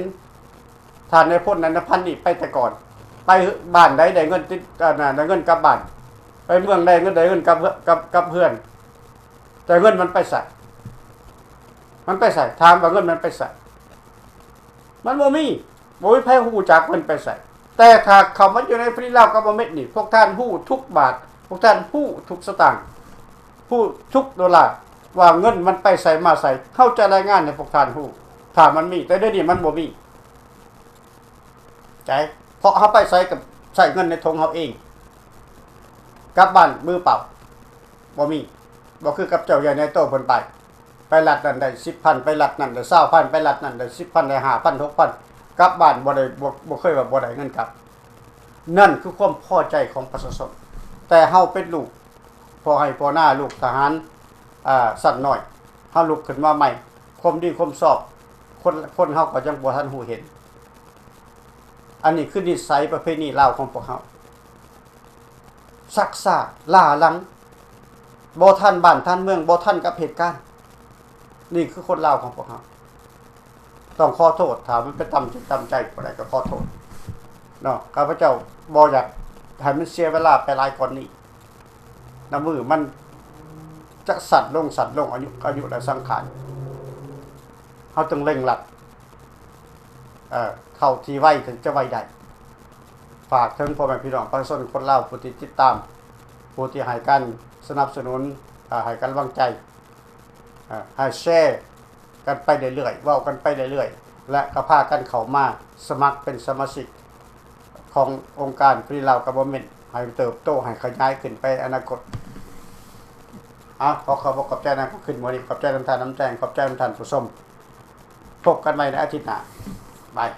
ທ່ານນາຍພົນ ນາຍພັນນີ້ໄປແຕ່ກ່ອນ. ໄປບ້ານໃດໄດ້ເງິນຕິດ ອັນນ່າ ໄດ້ເງິນກັບບ້ານ, ໄປເມືອງໃດເງິນ ໄດ້ເງິນກັບ ກັບ ກັບເຮືອນ. ແຕ່ເງິນມັນໄປໃສ? ມັນໄປໃສ? ຖາມວ່າເງິນມັນໄປໃສ? ມັນບໍ່ມີ. ບໍ່ມີໃຜຮູ້ຈັກເພິ່ນໄປໃສ. ແຕ່ຖ້າເຂົ້າມາຢູ່ໃນຟຣີລາວກັອບເວີນເມັນນີ້ ພວກທ່ານຮູ້ທຸກບາດ, ພວກທ່ານຮູ້ທຸກສະຕາງ, ຮູ້ທຸກໂດລາ ວ່າເງິນມັນໄປໃສມາໃສ. ເຮົາຈະລາຍງານໃຫ້ພວກທ່ານຮູ້ ຖ້າມັນມີ. ແຕ່ດຽວນີ້ມັນບໍ່ມີ. ໃຈ? ເພາະເຮົາໄປໃສກໍໃຊ້ເງິນໃນຖົງເຮົາເອງ. ກັບບ້ານມືເປົ່າ. ບໍ່ມີ. ບໍ່ຄືກັບເຈົ້າໃຫຍ່ໃນໂຕເພິ່ນໄປ. ໄປລັດນັ້ນໄດ້ສິບພັນ, ໄປລັດນັ້ນໄດ້ຊາວພັນ, ໄປລັດນັ້ນໄດ້ສິບພັນ, ໄດ້ຫ້າພັນ, ຫົກພັນ, ກັບບ້ານບໍ່ໄດ້ ບໍ່ ບໍ່ເຄີຍວ່າບໍ່ໄດ້ເງິນກັບ. ນັ້ນຄືຄວາມພໍໃຈຂອງປະຊາຊົນ. ແຕ່ເຮົາເປັນລູກພໍ່ໄຮ່ພໍ່ນາ, ລູກທະຫານ ອາ ຊັ້ນນ້ອຍ, ເຮົາລຸກຂຶ້ນມາໃໝ່, ຄວາມດີຄວາມຊອບ ຄົນ ຄົນເຮົາກໍຍັງບໍ່ທັນຮູ້ເຫັນ. ອັນນີ້ຄືນິໄສປະເພນີລາວຂອງພວກເຮົາ. ຊັກຊ້າ, ລ້າຫຼັງ, ບໍ່ທັນບ້ານທັນເມືອງ, ບໍ່ທັນກັບເຫດການ. ນີ້ຄືຄົນລາວຂອງພວກເຮົາ. ຕ້ອງຂໍໂທດ, ຖ້າມັນໄປຕຳຈິດຕຳໃຈຜູ້ໃດກໍຂໍໂທດເນາະ. ຂ້າພະເຈົ້າບໍ່ຢາກໃຫ້ມັນເສຍເວລາໄປຫຼາຍກວ່ານີ້. ນຳມືມັນຈະສັ້ນລົງ, ສັ້ນລົງ, ອາຍຸ, ອາຍຸ ແລະ ສັງຂານ. ເຮົາຕ້ອງເລັ່ງລັດ ເອີ ເທົ່າທີ່ໄວເຖິງຈະໄວໄດ້. ຝາກເຖິງພໍ່ແມ່ພີ່ນ້ອງປະຊາຊົນຄົນລາວ ຜູ້ທີ່ຕິດຕາມ, ຜູ້ທີ່ໃຫ້ການສະໜັບສະໜູນ, ເອີ ໃຫ້ກຳລັງໃຈ, ເອີ ໃຫ້ແຊກັນໄປເລື້ອຍໆ, ເວົ້າກັນໄປເລື້ອຍໆ ແລະ ກໍພາກັນເຂົ້າມາສະໝັກເປັນສະມາຊິກຂອງອົງການຟຣີລາວກັອບເວີນເມັນ ໃຫ້ເຕີບໂຕ, ໃຫ້ຂະຫຍາຍຂຶ້ນໄປອະນາຄົດ. ເອົາ ຂໍຂອບອົກຂອບໃຈນຳ ຂອບຄຸນມື້ນີ້ ຂອບໃຈນຳທ່ານນຳແຕງ ຂອບໃຈນຳທ່ານຜູ້ຊົມ. ພົບກັນໃໝ່ໃນອາທິດໜ້າ. ບາຍ.